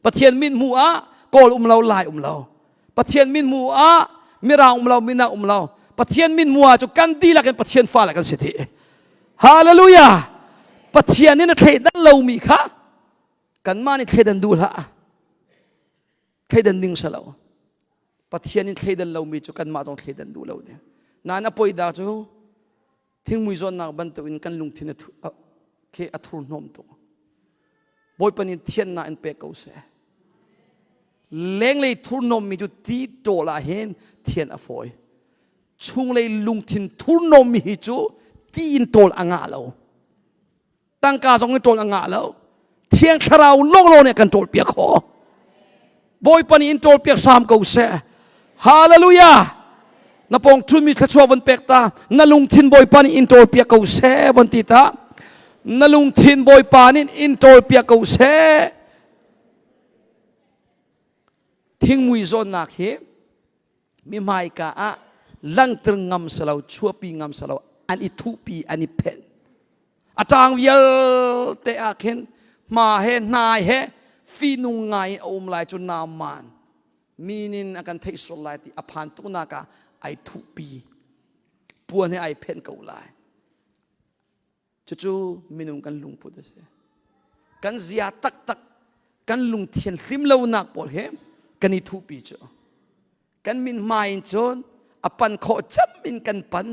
Pathian min hmu ah Kawl um lo, Lai um lo. Pathian min hmu ah Mirang um lo, Minak um lo. Pathian min hmu ah cu kan dihlak in Pathian fale kan si dih. Hallelujah! Pathian in a thleidan lomi kha kanmah nih thleidan duh hlah. Thleidan ding si lo. Pathian in thleidan lomi cu kanmah zong thleidan duh lo ding. Nain a poi dah cu thingmui zawnnak bantukin kan lungthin khi a thurhnawm tuk. Bawipa nih thiannak in pek ko seh. Lenglei thurhnawmmi cu ti ṭawl ah hin thian a fawi. Chunglei lungthin thurhnawmmi hi cu ti in ṭawl a ngah lo. Tangka zong in ṭawl a ngah lo. Thiang Thlarau lawnglawng nih a kan ṭawlpiak khawh. Bawipa nih in ṭawlpiak hram ko seh. Hallelujah! Na pawng ṭhunmi thluachuah von pek ta. Na lungthin Bawipa nih in ṭawlpiak ko seh von ti ta. Na lungthin Bawipa nih in ṭawlpiak ko seh. Thingmui zawnnak hi mi hmaika ah langter ngam selo chuahpi ngam selo an i thuhpi an i phenh a ṭang vialte ah khin hma he hnai he fihnung ngai in a um lai cu naaman minin a kan theih sual lai ti a phan tuknak ah ai thuhpi puan he ai phenh ko lai. Cucu minung kan lungput a si. Kan zia taktak, kan lungthian hlim lonak pawl he kan i thuhpi cu. Kan min hmai in cun a pan khawh cem in kan pan.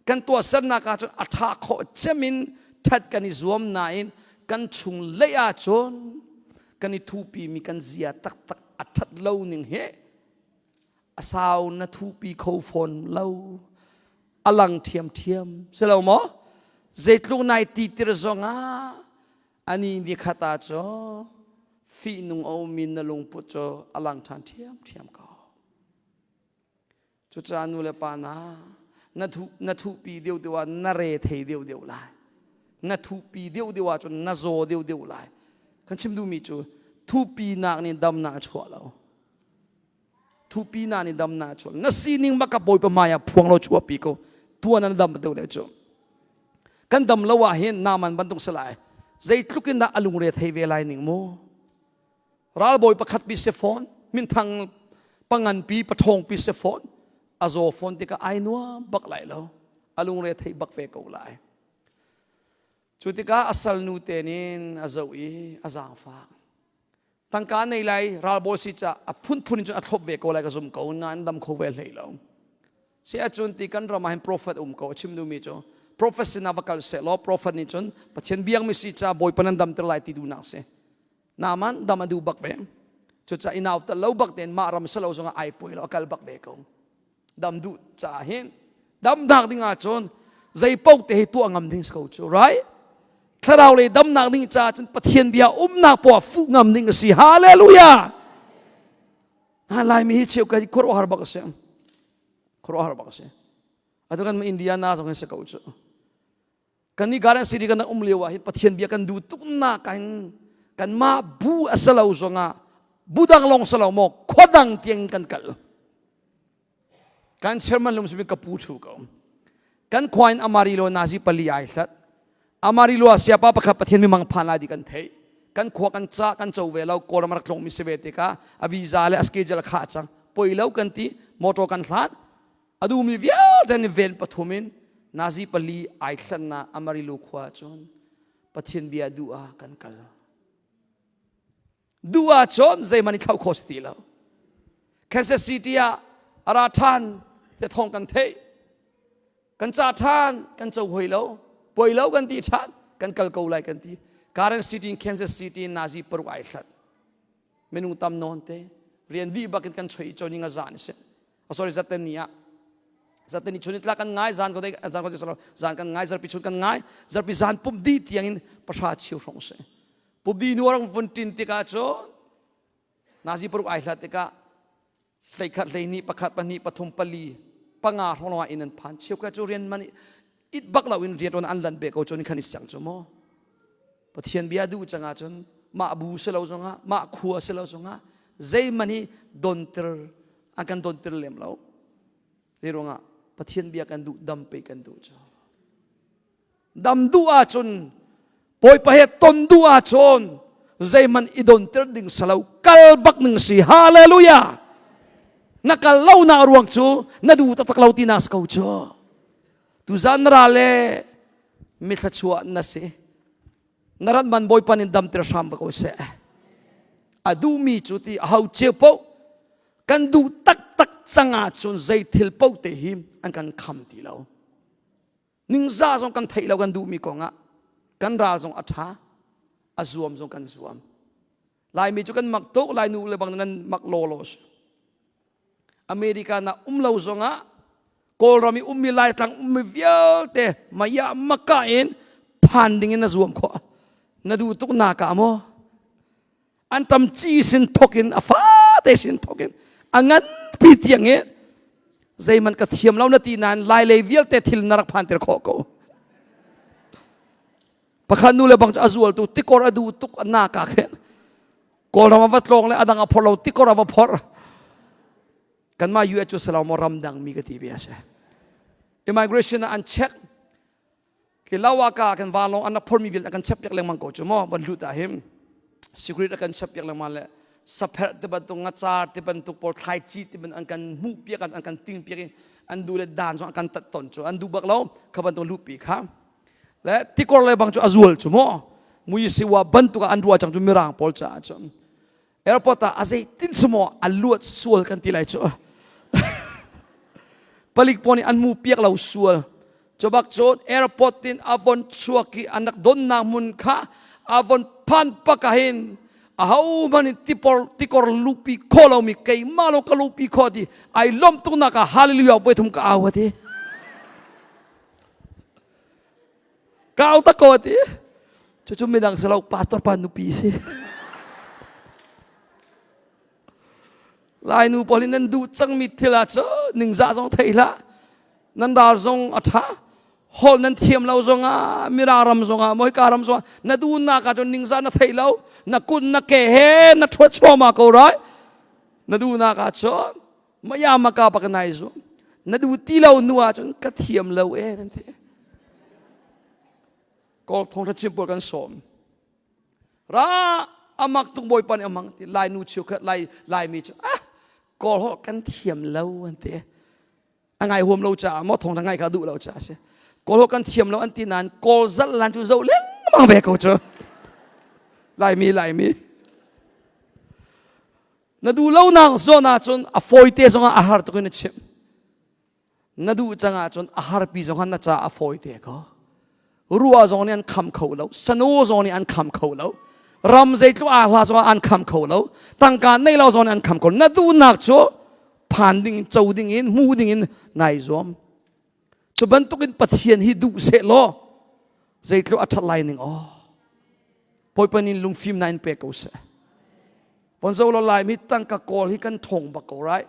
Kan tuahsernak ah cun a ṭha khawh cem in ṭhat kan i zuam nain kan chung lei ah cun kan i thuhpimi kan zia taktak a ṭhat lo ning hi a sau na thupi kho fawn lo a lang ṭhiamṭhiam si lo maw zeitluk nai ti tir zongah ani ni khat ah cu fihnung a ummi na lungput cu a lang ṭhan ṭhiamṭhiam ko. Cucaah nu le pa na na thuhpi deuhdeuh ah na re thei deuhdeuh lai, na thuhpi deuhdeuh ah cun na zaw deuhdeuh lai. Kan chim duhmi cu thuhpinak nih damnak a chuah lo. Thupi na nih dam na chuak na sining bak ka Bawipa hmai ah phuang lo chuahpi ko tuan an dam deuh le cu kan dam lo ah hin Naaman bantuk si lai zeitluk in dah a lungre thei ve lai ning mu ralbawi pakhat pi si fawn minthang panganpi pathawngpi si fawn a zaw fawn tikah ai nuam bak lai lo a lungre thei bak ve ko lai. Cu tikah a salnu te nin a zoh i a zaangfak. Tangka nei lai ralbawi si ca a phunphun in cun a thlop ve ko lai ka zum ko nain dam kho ve hlei lo. Si ahcun ti kan ram ah hin prophet um ko a chim duhmi cu prophet sinah va kal seh law prophet nih cun Pathian biakmi si ca Bawipa nan damter lai ti duhnak si. Naaman dam a duh bak ve. Cucaah i nautat lo bak tein mah ram salo zongah ai poi lo a kal bak ve ko. Dam duh caah hin damnak ding ahcun zei paoh te hi tuah ngam ding si ko cu, right? Thlarau lei damnak ding caah cun Pathian bia umnak poah fuh ngam ding a si. Hallelujah! Ha Laimi hi cheu ka khuaruahhar bak a si. Khuaruahhar bak a si. Atu kan Indiana zong hin si ko cu. Kan ni Garden City kan um lio ah hin Pathian bia kan duh tuk nak in kanmah bu a si lo zongah bu dang lawng si lo maw khua dang tiang kan kal. Kan chairman lung simi ka pu thu ko. Kan khua in Amarillo nazi pali ai hlat. Amarillo ah siapa pakhat Pathian mi mang phan lai di kan theih. Kan khua kan ca kan co ve lo Kawlram rak tlong mi si ve tikah a visa le a schedule kha cang. Poi lo kan ti motor kan hlat. A duh mi vialte nih ven pathum in nazi pali ai hlatnak Amarillo khua cun Pathian bia duh ah kan kal. Duh ahcun zeihmanh i thlauh khawh si ti lo. Kansas City ah a ra ṭhan te thawng kan theih. Kan ca ṭhan, kan co hoi lo. Poi lo kan ti ṭhan, kan kal ko lai kan ti. Garden City in Kansas City in nazi paruk ai hlat. Minung tam nawn te. Rian dih bak in kan choi i choni nga zan si. Oh, sorry, zaten ni ah. Zaten ni chun tla kan ngai zan ko dei zan ko dei zan kan ngai zarpi chun kan ngai zarpi zan pum di tiang in pahra chiu hrong si. Pubdi nu rang vun ṭin tikah cun nazi paruk ai hlat tikah hleikhat hleihnih pakhat pahnih pathum pali panga hrawng lawngah inn an phan cheukhat cu rian man it bak lo in rian an lan be ko cun khan i siang cu maw Pathian bia duh cang ahcun mah bu si lo zongah mah khua si lo zongah zeihmanh hi donter an kan donter lem lo zei ruangah Pathian bia kan duh dam pe kan duh cu Dam duh ahcun Bawipa he ton duh ahcun zeihmanh i donter ding salo kal bak ning si hallelujah na kal lo nak ruang cu na duh taktak lo ti nak si ko cu tuzan na ra le mithlachuah na si na rat man Bawipa nin damter hram ko seh a duhmi cu ti a ho cio paoh kan duh taktak cang ahcun zei thil paoh te hi an kan kham ti lo Ningzah zong kan theih lo kan duhmi kongah kan ral zong a ṭha, a zuam zong kan zuam. Laimi cu kan mak tuk, Lainu le bang nan mak lawlaw si. America na um lo zongah Kawlram i ummi Laitlang ummi vialte maya maka in phan ding in na zuam khawh. Na duh tuk na ka maw? An tam ci sin thok in a fate sin thok in a nganpi tiang i zeiman ka thiam lo na ti nain lai lei vialte thil na rak phan ter khawh ko. Pakhat nu le bang cu a zual tu tikor a duh tuk a na ka khen. Kawlram a va tlawng le a dang a phor lo tikor a va phor. Kanmah US cu salo maw ramdang mi ka ti bia si. Immigration ah an check Khi lawaka kan vanlawng an rak phormi vialte kan chep piak lengmang ko cu maw van lut ah him secret a kan chep piak lengmang le sapherh ti bantuk ngacar ti bantuk pawl thlaici ti bantuk an kan hmuh piak an kan ting piak i an du le dan zong an kan tat ton cu an duh bak lo kha bantuk luhpi kha le tikor le bang cu a zual cu maw mui siwa bantuk ah an ruah cang cu mirang pawl caah cun airport ah a zeitin sumaw a luat sual kan ti lai cu palik pawl nih an mu piak lo sual cubak cun airport in a von chuak i an rak donnak hmun kha a von phan pak ah hin aho hmanh in tipor tikor lupi kho lomi keimah lo ka lupi kho ti ai lawm tuk nak ah hallelujah voi thum ka au ati ka au tak ko ati cucu midang si lo pastor pa nupi si lai nu pawl in nan duh cangmi thil ah cu ningzah zong thei hlah nan ral zong a ṭha hol nan thiam lo zongah mira ram zongah moika ram zongah na duhnak ah cun ningzah na thei lo na kut na ke he na ṭhuat chuahmah ko rai na duhnak ah cun maya maka bak nai zuam na duh ti lo nu ah cun ka thiam lo e nan ti kawl thawngṭha chim pawl kan sawm ra amak tuk bawipa nih amang ti lai nu chiu khat lai laimi cu ah kawl holh kan thiam lo an ti a ngai huam lo caah maw thawngṭha ngai kha duh lo caah si kawl holh kan thiam lo an ti nain kawl zalh lan cu zoh lengmang ve ko cu laimi laimi Na duh lonak zawn ahcun a fawite zongah a har tuk in a chimh. Na duh cang ahcun a harpi zongah na ca a fawite ko. Ruah zong nih an kham kho lo, sano zong nih an kham kho lo, ram zeitluk aa hla zongah an kham kho lo, tangka nei lo zong nih an kham kho lo. Na duhnak cu phan ding in, co ding in, hmu ding in nai zuam. Cu bantukin Pathian hi duh seh law zeitluk a ṭhat lai ning aw. Bawipa nih lungfim na in pe ko seh. Von zo lo lai mi tangka kawl hi kan ṭhawng bak ko right?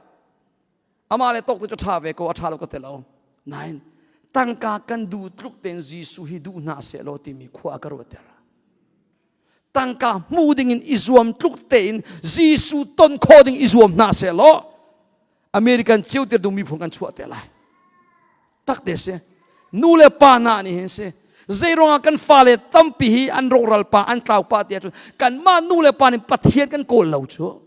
Amah le tok te cu ṭha ve ko, a ṭha lo ka ti lo. Nain tangka kan duh tluk tein Jesuh hi duh hna seh law timi khua ka ruatter. Tangka hmu ding in i zuam tluk tein Jesuh ton khawh ding i zuam hna seh law American cio tir ding miphun kan chuah te lai. Tak te si. Nu le pa hna nih hin si. Zeiruangah kan fale tampi hi an rawkral pa an tlau pa ti ahcun kanmah nu le pa nih Pathian kan kawl lo cu.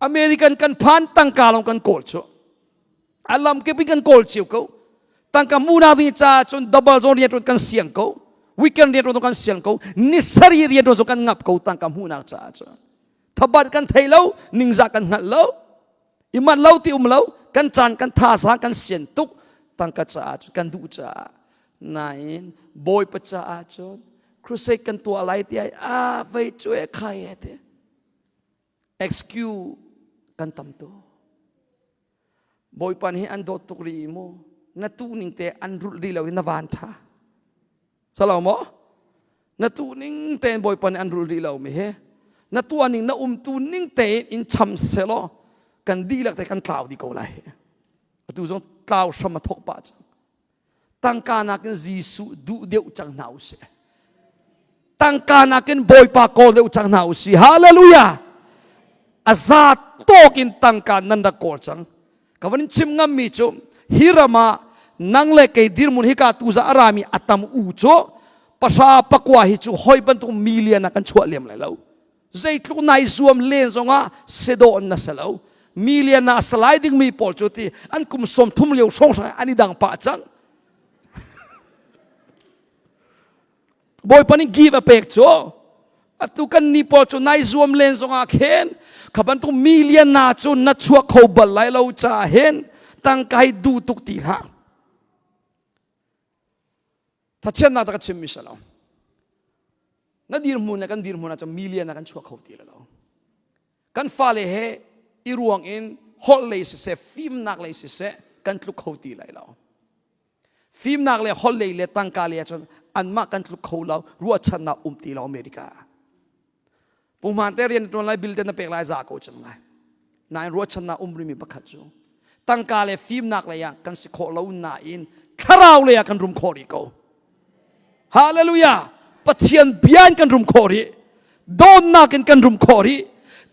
American kan phan tangka lawng kan kawl cu. A lam kip in kan kawl cio ko. Tangka hmuhnak ding caah cun double zone rian kan siang ko. Weekend rian kan siang ko. Ni sari rian zong kan ngap ko tangka hmuhnak caah cun. Thabat kan thei lo, ningzah kan hngalh lo. I manh lo ti um lo, kan caan kan thazaang kan sian tuk tangka caah cun kan duh caah. Nain Bawipa caah cun crusade kan tuah lai ti ai ah vei cu e khai e ti. Excuse kan tam tu. Bawipa nih an dawt tuk rih mu. Na tu ning te an rulh rih lo i na van tha. Salo maw? Na tu ning tein Bawipa nih an rulh rih lo mi hi. Na tuah ning na um tu ning tein in cham selaw kan dihlak te kan tlau dih ko lai. Atu zong tlau hram a thok pah cang. Tangka nakin Jesuh duh deuh cang hna usih. Tangka nakin Bawipa kawl deuh cang hna usih. Hallelujah! A za tawk in tangka nan rak kawl cang. Ka van in chim ngammi cu hi ram ah nang le kei dirmun hika tuza a rami a tam u cu pahra pakua hi cu hoi bantuk million ah kan chuah lem lai lo. Zeitluk nai zuam len zongah sedawh na si lo. Million ah salai dingmi pawl cu ti an kum 30 lio hrawnghrang an i dang pah cang. Bawipa nih give a pek cu atu kan ni pawl cu nai zuam len zongah khin kha bantuk million na cu na chuak kho bal lai lo caah hin tangka hi duh tuk ti hlah. Thachiatnak ca ka chimmi si lo. Na dirhmun le kan dirhmun ah cun million ah kan chuak kho ti lo. Kan fale he i ruang in holh lei siseh, fimnak lei siseh kan tluk kho ti lai lo. Fimnak le holh lei le tangka lei ahcun anmah kan tluk kho lo, ruahchannak um ti lo America ah. Pumhan te rian ṭuan lai bil te na pek lai za ko cang lai. Nain ruahchannak um rimi pakhat cu tangka le fimnak lei ah kan si khawh lo nain thlarau lei ah kan rum khawh rih ko. Hallelujah! Pathian bia in kan rum khawh rih. Dawtnak in kan rum khawh rih.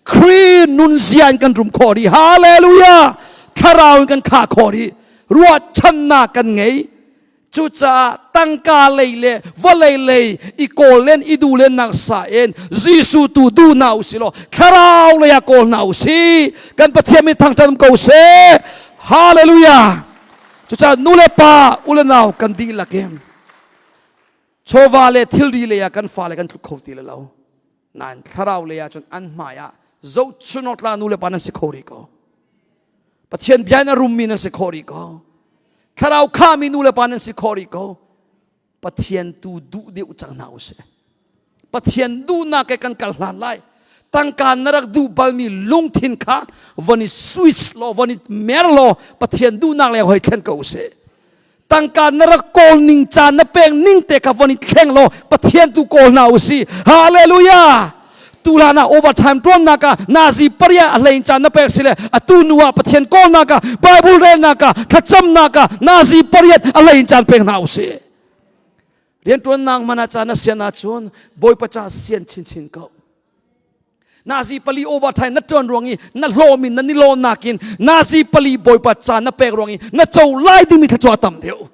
Khrih nunzia in kan rum khawh rih. Hallelujah! Thlarau in kan khah khawh rih. Ruahchannak kan ngei. Cucaah tangka lei le vawlei lei i kawl len i duh len nak sa in Jesuh tu duh hna u si law thlarau lei ah kawl hna u si. Kan Pathian min thangṭhat um ko seh. Hallelujah. Cucaah nu le pa u le nau kan dihlak in chawva le thilri lei ah kan fale kan tluk kho ti lo. Nain thlarau lei ah cun an hmai ah zohchun awk tla nu le pa nan si kho rih ko. Pathian bia in a rummi nan si khawh rih ko. Thlarau khami nu le pa nan si khawh rih ko. Pathian tu duh deuh cang hna usih. Pathian duhnak ke kan kal hlan lai. Tangka na rak duh balmi lungthin kha von i switch law, von i mer law Pathian duhnak le hoi thlen ko usih. Tangka na rak kawl ning caan na pek ning te kha von i thleng law Pathian tu kawl hna usih. Hallelujah! Tu hlan ah overtime tuannak ah nazi paria a hlein caan na pek sile atu nu ah Pathian kawlnak ah Bible relnak ah thlacamnak ah nazi pariat a hlein caan pek hna usih. Riantuannak man ah caan na sian ahcun Bawipa ca sian chinchin ko. Nazi pali overtime na ṭuan ruang i na hlawm in na ni lawnnak in nazi pali bawipa ca na pek ruang i na co lai dingmi thluachuah tam deuh.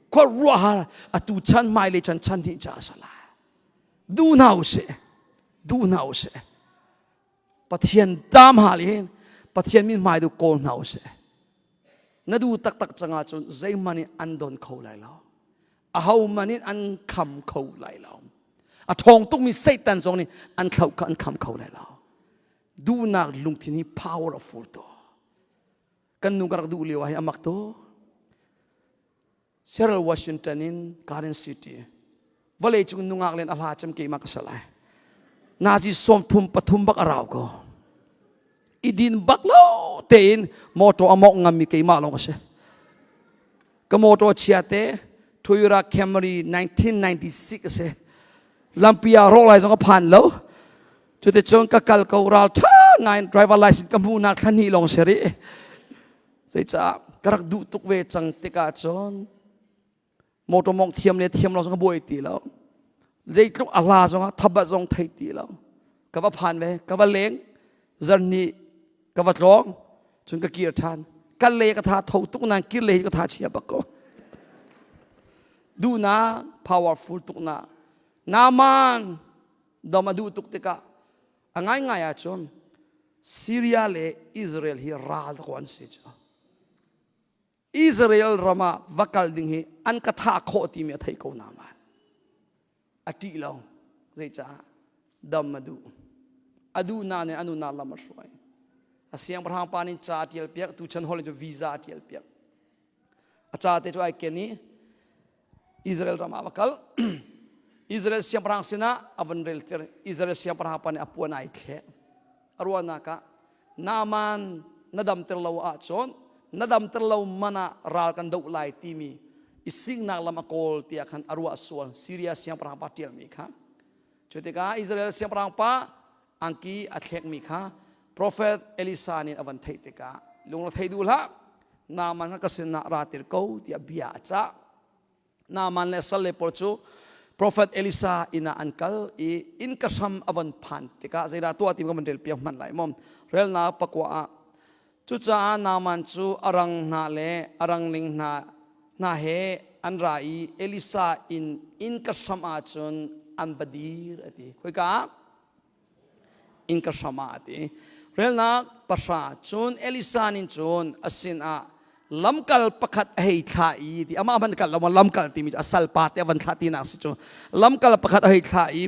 Khua ruahar atu chan hmailei chan chan hnih ca sala. Duh hna usih. Duh hna usih. Pathian tam hal in Pathian min hmai du kawl hna usih. Na du taktak cangah cun zeihmanh in an don kho lai lo. Ahohmanh in an kham kho lai lo. A ṭhawng tukmi Satan zong nih an thloh kha an kham kho lai lo. Duhnak lungthin hi power a fur to. Kan nu ka rak duh lio ah hi a mak to. Seattle, Washington in Garden City. Vawlei cung nungak len a hla cem keimah ka salai. Nazi 33 bak a rau ko. I din bak lo tein motor a mawk ngammi keimah lawng a si. Ka motor chia te Toyota Camry 1996 a si. Lampi ah rawk lai zong ka phan lo. Cuticun ka kal ko ral ṭha ngai in driver license ka hmuh nak thla hnih lawng si rih. Zeicah ka rak duh tuk ve cang tikah cun motor mong thiam le thiam lo zong ka buai ti lo. Zeitluk a hla zong ah thabat zong thei ti lo. Ka va phan ve, ka va leng, zarhnih ka va tlawng, cun ka kir ṭhan. Kal le ka tha tho tuk nain kir le hi ka tha chia bak ko. Duhnak powerful tuk na. Naaman dam a duh tuk tikah a ngaingai ahcun Syria le Israel hi ral dakaw an si cu. Israel ram ah va kal ding hi an ka thah khawh timi a theih ko Naaman. A ṭih lo. Zeicah? Dam a duh. A duh na nih a nunnak lam a hruai. A siangpahrang pa nih ca a ṭial piak, tuchan holh in cu visa a ṭial piak. A ca te cu ai ken i Israel ram ah va kal. Israel siangpahrang sinah a van relter. Israel siangpahrang pa nih a puan ai thlek. A ruahnak ah Naaman na damter lo ahcun na damter lo man ah ral kan doh lai timi i siknak lam a kawl tiah khan a ruah sual Syria siangpahrang pa ṭialmi kha. Cu tikah Israel siangpahrang pa angki a thlekmi kha profet Elisa nih a van theih tikah lungrethei duh hlah Naaman kha ka sinah ra tir ko tiah bia a cah. Naaman le salle pawl cu profet Elisa inn ah an kal i innka hram a van phan tikah zeidah tuah ti ka van rel piak hmanh lai maw relnak pakua ah cucaah Naaman cu a rang hna le a rangling hna hna he an ra i Elisa inn innka hram ah cun an va dir a ti khoika ah innka hram ah a ti. Relnak pahra cun Elisa nih cun a sinah lamkal pakhat a hei thlah i ti amah hmanh kal lo lamkal timi a salpa te a van thlah tinak si cu lamkal pakhat a hei thlah i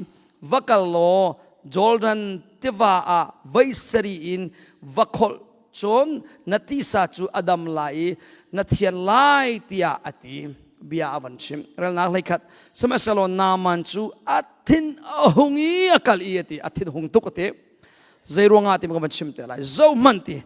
va kal law Jordan tiva ah voi sarih in va kholh cun na tisa cu a dam lai i na thian lai tiah a ti bia a van chimh relnak hleikhat sihmanhsehlaw Naaman cu a thin a hung i a kal i a ti a thin hung tuk a ti zei ruangah ti ka van chim te lai zohmanh ti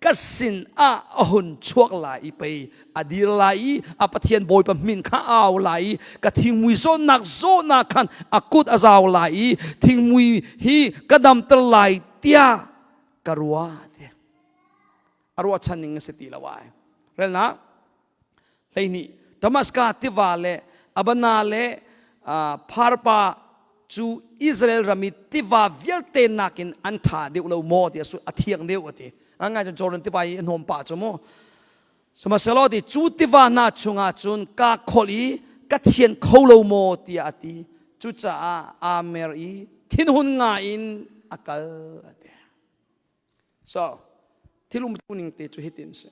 ka sin ah a hun chuak lai i pei a dir lai i a Pathian Bawipa min kha au lai i ka thingmui zawnnak zawhnak khan a kut a zau lai i thingmui hi ka damter lai tiah ka ruah ti a ruahchan ning a si ti lo ai relnak 12 Damaskas tiva le Abana le Pharpa cu Israel ram i tiva vialte nakin an ṭha deuh lo maw ti a thiang deuh a ti a ngai cun Jordan tiva i a hnawm pah cu mu sihmanhsehlaw ti cu tiva hna chungah cun ka kholh i ka thian kho lo maw tiah a ti cucaah aa mer i thinhun nga in a kal a ti So, thil umtu ning te cu hitin si.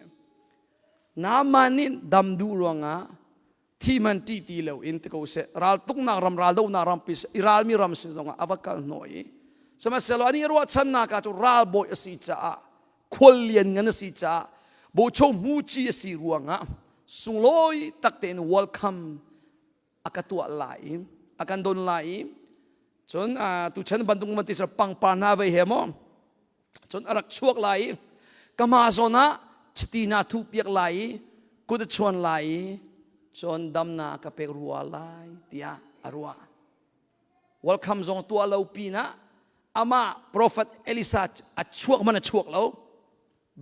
Naaman nih dam duh ruangah thi man ṭih ti lo in ti ko seh ral tuknak ram ral dohnak ram pi i ralmi ram sin zongah a va kal hnawh i sihmanhsehlaw ani ruahchannak ah cu ralbawi a si caah khual lian ngan a si caah bocho muci a si ruangah sunglawi tak tein welcome a ka tuah lai i a kan don lai i cun tuchan bantuk man ti pangpar hna vei he maw cun a rak chuak lai i ka hma zawn ah chiti na thuh piak lai i kut a chuan lai i cun damna ka pek rua lai tiah a ruah welcome zong tuah lo pinah amah prophet Elisa a chuak man a chuak lo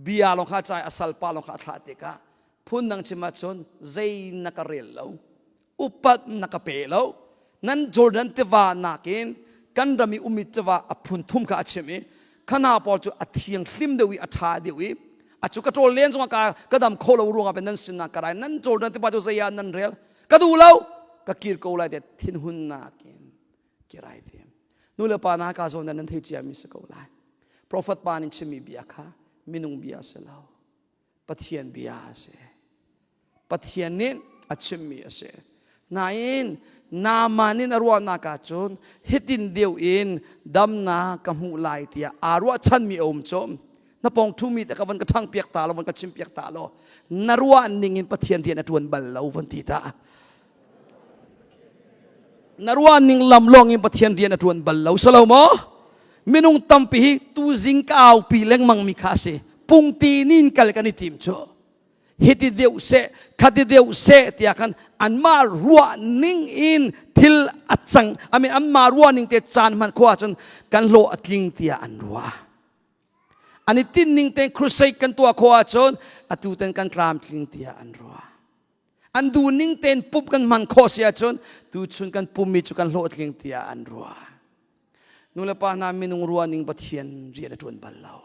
bia lawng kha cai a salpa lawng kha a thlah tikah phundang chim ahcun zei na ka rel lo upat na ka pe lo nan Jordan tiva nakin kan ram i ummi tiva a phun thum kha a chim i khana pawl cu a thiang hlim deuh i a ṭha deuh i a cu ka ṭawl len zongah ka ka dam kho lo ruangah nan sinah ka rai nan Jordan tiva cu zei ah nan rel ka duh lo ka kir ko lai te thinhunnak in kirai te nu le pa na ka zawn nan thei cia mi si ko lai prophet pa nih chimmi bia kha minung bia si lo pathian bia a si pathian nih a chimmi a si nain Naaman in a ruahnak ah cun hitin deuh in damnak ka hmuh lai tiah aa ruahchanmi a um cu na pawng ṭhumi te ka van ka ṭhang piak ta lo van ka chim piak ta lo na ruah ning in Pathian rian a ṭuan bal lo van ti ta Na ruah ning lam lawng in Pathian rian a ṭuan bal lo salo maw? Minung tampi hi tuzing ka aupi lengmang mi kha a si. Pungti nin kal kan i tim cu. Hiti deuh seh, khati deuh seh tiah khan anmah ruah ning in thil a cang. I mean anmah ruah ning te caan hman khawh ahcun kan hlawh a tling tiah an ruah. An i tinh ning tein crusade kan tuah khawh ahcun atu ten kan tlamtling tiah an ruah. An duh ning tein pumh kan hman khawh si ahcun tuchun kan pummi cu kan hlawhtling tiah an ruah. Nulepa hna minung ruah ning Pathian rian a ṭuan bal lo.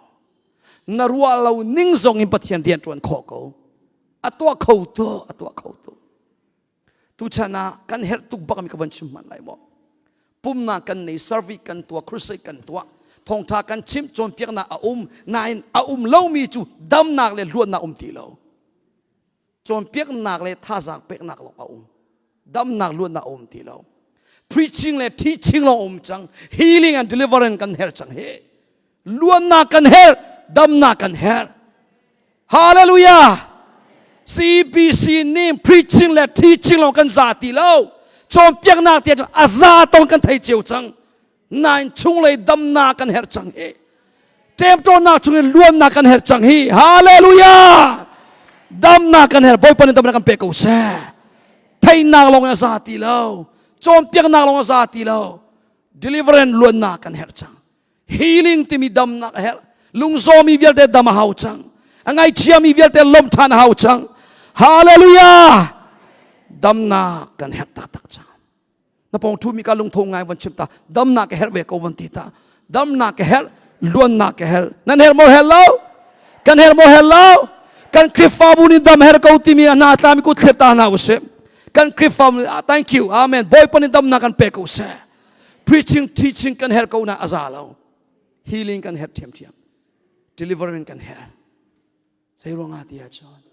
Na ruah lo ning zong in Pathian rian ṭuan khawh ko. A tuah kho tu, a tuah kho tu. Tuchan ah kan herh tuk bak mi ka van chim hmanh lai maw? Pumnak kan nei, service kan tuah, crusade kan tuah, thawngṭha kan chim, cawnpiaknak a um, nain a um lomi cu damnak le luatnak um ti lo. Cawnpiaknak le thazaang peknak lawng a um. Damnak luatnak a um ti lo. Preaching le teaching lawng um cang. Healing and deliverance kan herh cang hi. Luannak kan herh, damnak kan herh. Hallelujah! CBC nih preaching le teaching lawng kan za ti lo. Cawnpiaknak tiah a za tong kan thei cio cang. Nain chunglei damnak kan herh cang hi. Ṭemṭawnnak chungin luannak kan herh cang hi. Hallelujah! Damnak kan herh. Bawipa nih damnak kan pe ko seh. Theihnak lawng in a za ti lo. Cawnpiaknak lawng a za ti lo. Deliverance luannak kan herh cang. Healing timi damnak a herh. Lungzawmi vialte dam a hau cang. A ngaihchiami vialte lawmh ṭhan a hau cang. Hallelujah! Damnak kan herh taktak cang. Na pawng ṭhumi ka lungtho ngai von chim ta. Damnak ka herh ve ko von ti ta. Damnak ka herh, luannak ka herh. Nan herh maw herh lo? Kan herh maw herh lo? Kan Khrihfabu nih dam herh ko timi a hna tlami kut thlep ta hna usih. Kan Khrihfabu nih ah, thank you, amen. Bawipa nih damnak kan pe ko seh. Preaching, teaching kan herh ko na a za lo. Healing kan herh ṭhiamṭhiam. Delivering kan herh. Zei ruangah ti ahcun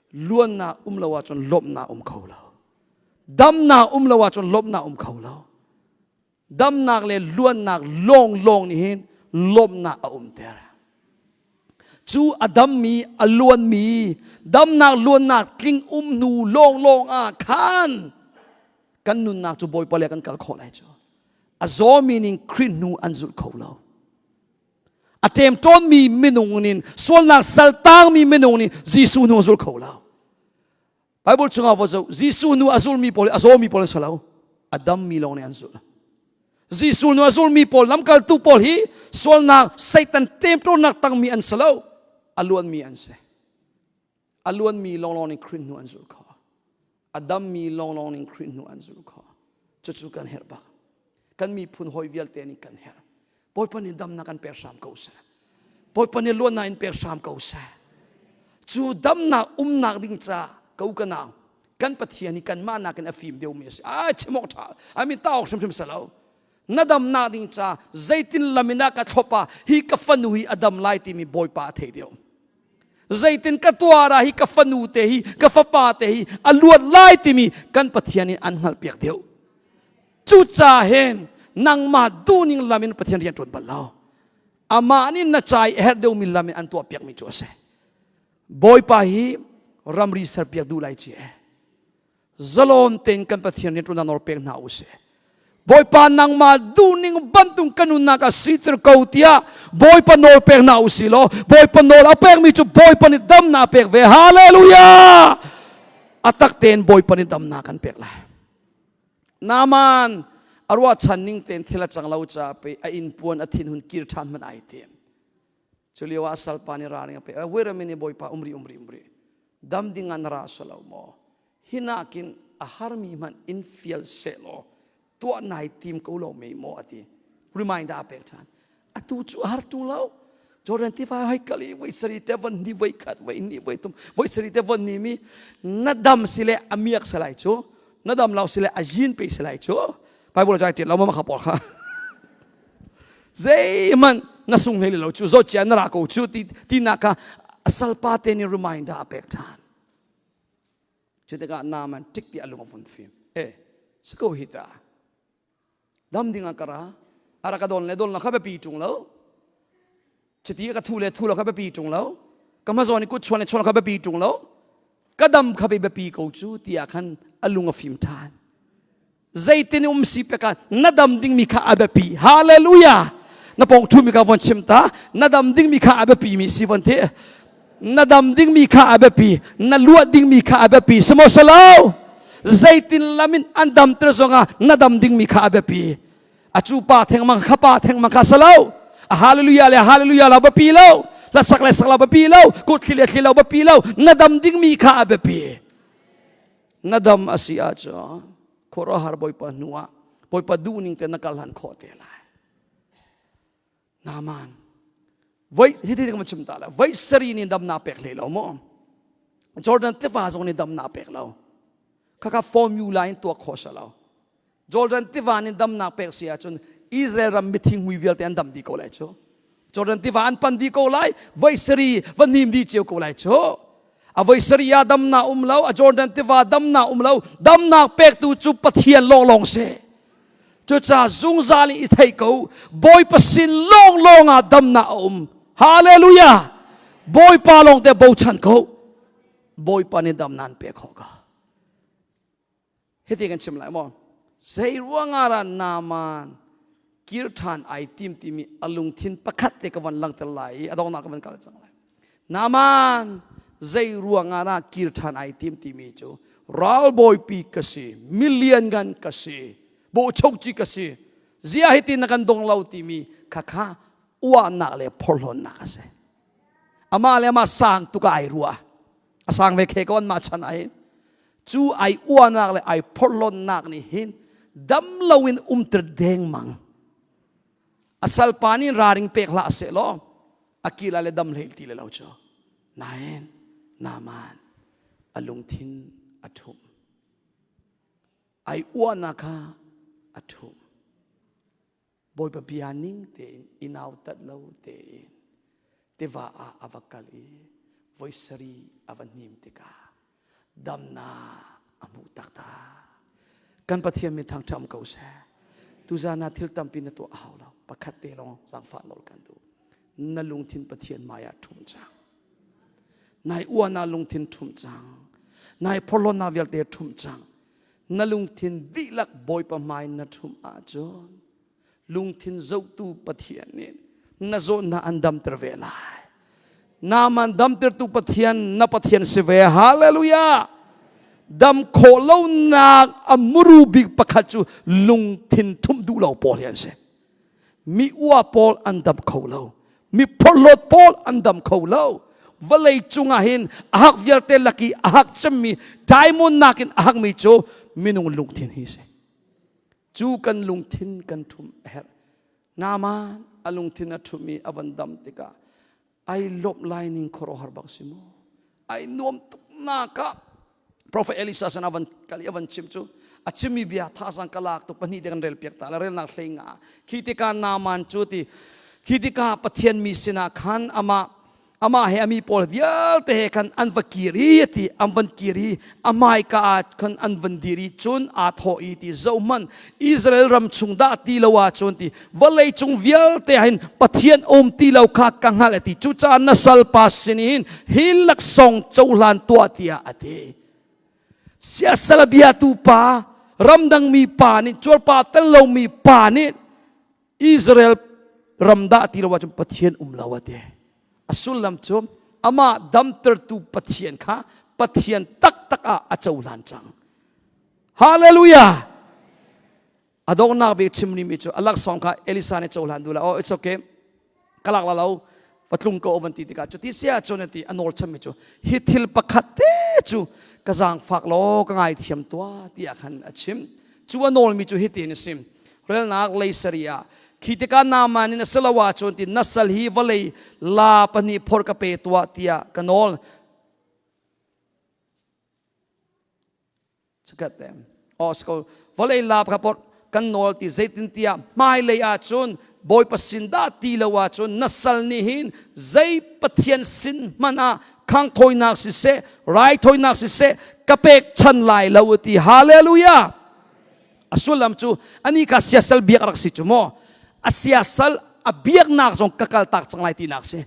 luannak um lo ahcun lawmhnak um kho lo. Damnak um lo ahcun lawmhnak um kho lo. Damnak le luannak lawnglawng nih hin lawmhnak a umter. Cu a dammi, a luanmi, damnak luannak tling um hnu lawnglawng ah khan kan nunnak cu Bawipa le kan kal khawh lai cu. A zawmi ning Khrih hnu an zulh kho lo. A ṭemṭawnmi minung nin sualnak saltangmi minung nih Jesuh hnu a zul kho lo. Bible chungah va zoh Jesuh nu a zulmi pawl a zawmi pawl an si lo. A dammi lawng nih an zulh. Jesuh nu a zulmi pawl lamkaltu pawl hi sualnak Satan ṭemṭawnnak tangmi an si lo. A luanmi an si. A luanmi lawnglawng nih Khrih hnu an zulh kho. A dammi lawnglawng nih Khrih hnu an zulh kho. Cucu kan herh bak. Kan miphun hawi vialte nih kan herh. Bawipa nih damnak kan pek hram ko seh. Bawipa nih luatnak in pek hram ko seh. Cu damnak umnak ding ca ko ka nau kan Pathian hi kanmah nakin a fim deuhmi a si. Ai chim awk ṭha. I mean ta awk hrimhrim si lo. Na damnak ding ca zeitin lam in ah ka thlopa hi ka fanu hi a dam lai timi Bawipa a thei deuh. Zeitin ka tuara hi ka fanu te hi ka fapa te hi a luat lai timi kan Pathian in an hngalhpiak deuh. Cucaah hin nangmah duhning lam in Pathian rian ṭuan bal lo. Amah nih na ca i a herh deuhmi lam in an tuahpiakmi cu a si. Bawipa hi ramri serpiak duh lai ci zalon tein kan Pathian rian ṭuan nawl pek hna u sih. Bawipa nangmah duhning bantuk kan nunnak ah siter ko tiah Bawipa nawl pek hna u si law Bawipa nawl a pekmi cu Bawipa nih damnak a pek ve. Hallelujah! A tak tein Bawipa nih damnak kan pek lai. Naaman a ruahchan ning tein thil a cang lo caah pei a inn puan a thinhun kir ṭhan hmanh ai tim. Cu lio ah salpa nih ralring a pek. Wait a minute Bawipa umri umri umri. Dam ding ah na ra salo maw? Hinakin a harmi hmanh in fial sehlaw tuah nai tim ko lo mei maw ati. Reminder a pek ṭhan. Atu cu a har ṭung lo. Jordan tiva hai kal i voi sari te von ni voi khat voi ni voi tum voi sari te von ni mi na dam sile a miak salai cu na dam lo sile a yin pe salai cu Bible ca ṭial lo ma kha pawl kha zeihmanh na sung hlei lo cu zawt cia na ra ko cu ti ti nak kha a salpa te nih reminder a pek ṭhan Cu tikah Naaman tik ti a lung a vun fim. Eh, si ko hi ta. Dam ding ah ka ra. A rak ka don le don lo kha biapi ṭung lo. Chiti ka thu le thu lo kha biapi ṭung lo. Ka hmazawn i kut chuan le chuan lo kha biapi ṭung lo. Ka dam kha biapi ko cu tiah khan a lung a fim ṭhan. Zeitin um si peka na dam dingmi kha a biapi. Hallelujah! Na pong ṭhumi kha von chim ta. Na dam dingmi kha a biapi mi si von ti. Na dam dingmi kha a biapi, na luah dingmi kha a biapi. Simo salo zeitin lamin an damter zongah na dam dingmi kha a biapi. A cu pa thengmang kha pa thengmang kha salo. A hallelujah le hallelujah lo biapi lo. La sak le sak lo biapi lo. Kut thli le thli lo biapi lo. Na dam dingmi kha a biapi. Na dam a si ahcun khuaruahhar Bawipa hnu ah Bawipa duhning te na kal han khawh te lai. Naaman voi hiti kan chim ta la voi sari ni dam na pek hlei lo mu Jordan tiva zong nih dam na pek lo khakha formula in tuak kho sa lo Jordan tiva nih dam na pek si ahcun Israel ram mithing mui vialte an dam di ko lai cu Jordan tiva an pan di ko lai voi sari va nim di cio ko lai cu a voi sari ah dam na um lo a Jordan tiva dam na um lo damnak pektu cu Pathian lawnglawng si Cucaah zungzal in i thei ko. Bawipa sin lawnglawng ah damnak a um. Hallelujah! Bawipa lawng te bochan ko. Bawipa nih dam nan pe kho ka. Hiti kan chim lai maw? Zei ruangah ra Naaman kir ṭhan ai tim timi a lungthin pakhat te ka van langter lai i a donghnak ka van kal cang lai. Naaman zei ruangah dah kir ṭhan ai tim timi cu ralbawipi ka si, milianngan ka si, bawhchokci ka si, ziah hitin na kan dong lo timi khakha uahnak le phorhlawnnak a si. Amah le amah sang tuk ah ai ruah. A sang ve khe ko anmah chan ah hin. Cu ai uahnak le ai phorhlawnnak nih hin dam loin umter dengmang. A salpa nih raring pek hlah seh law a kila le dam hlei ti le lo cu nain Naaman a lungthin a ṭhum ai uahnak kha a ṭhum Bawipa bia ning tein i nautat lo tein tiva ah a va kal i voi sarih a va hnim tikah damnak a hmuh taktak. Kan Pathian min thangṭhat um ko seh. Tuzan ah thil tampi na tuah a hau lo. Pakhat te lawng zaangfah nawl kan duh. Na lungthin Pathian hmai ah ṭhum cang. Nai uana lungthin ṭhum cang. Nai phorhlawtnak vialte ṭhum cang. Na lungthin dihlak Bawipa hmai na ṭhum ahcun lungthin zohtu Pathian nih na zawtnak an damter ve lai. Naaman damtertu Pathian na Pathian si ve. Hallelujah! Dam khawh lonak a muru bik pakhat cu lungthin thumh duh lo pawl hi an si. Mi ua pawl an dam kho lo. Mi phorhlawt pawl an dam kho lo. Vawlei cungah hin a hak vialte laki a hak cemmi diamond nakin a hakmi cu minung lungthin hi si. Cu kan lungthin kan ṭhum a herh. Naaman a lungthin a ṭhum i a van dam tikah ai lawmh lai ning khuaruahhar bak si mu. Ai nuam tuk nak ah Prophet Elisa san a van kal i a van chim cu a chimmi bia thazang ka lak tuk pahnih te kan rel piak ta la relnak hlei nga khi tikah Naaman cu ti khi tikah Pathian mi sinah khan amah Amah he a mi pawl vialte he khan an va kir i ti an van kir i a hmaika ah khan an van dir i cun aa thawh i ti zohhmanh Israel ram chung dah ti lo ahcun ti vawlei cung vialte ah hin Pathian um ti lo kha ka hngalh a ti cucaah na salpa sin hin hi laksawng cohlan tuah tiah a ti siasal a biatu pa ramdang mi pa nih cuarpa tel lomi pa nih Israel ram dah ti lo ahcun Pathian um lo a ti. A sullam cu amah damtertu Pathian kha Pathian taktak ah a cohlan cang. Hallelujah! A donghnak bik chim mi cu a laksawng kha Elisa nih cohlan duh la. Oh, it's okay. Ka lak la lo. Patlung ko van ti tikah cu ti sia cun ti a nawl chami cu hi thil pakhat te cu ka zaangfak law ka ngaithiam tuah tiah khan a chim. Cu a nawlmi cu hitin a sim. Relnak leisari ah khi tikah Naaman in a si lo ahcun ti na sal hi vawlei la pahnih phor ka pe tuah tiah ka nawl. Chikat te. Oh, sko vawlei la ka por kan nawl ti zeitintiah hmailei ahcun Bawipa sin dah ti lo ahcun na sal nih hin zei Pathian sin hmanh ah khangthawinak siseh raithawinak siseh ka pek chan lai lo ti hallelujah a sullam cu ani kha siasal biak rak si cu maw a siasal a biaknak zong ka kal tak cang lai tinak si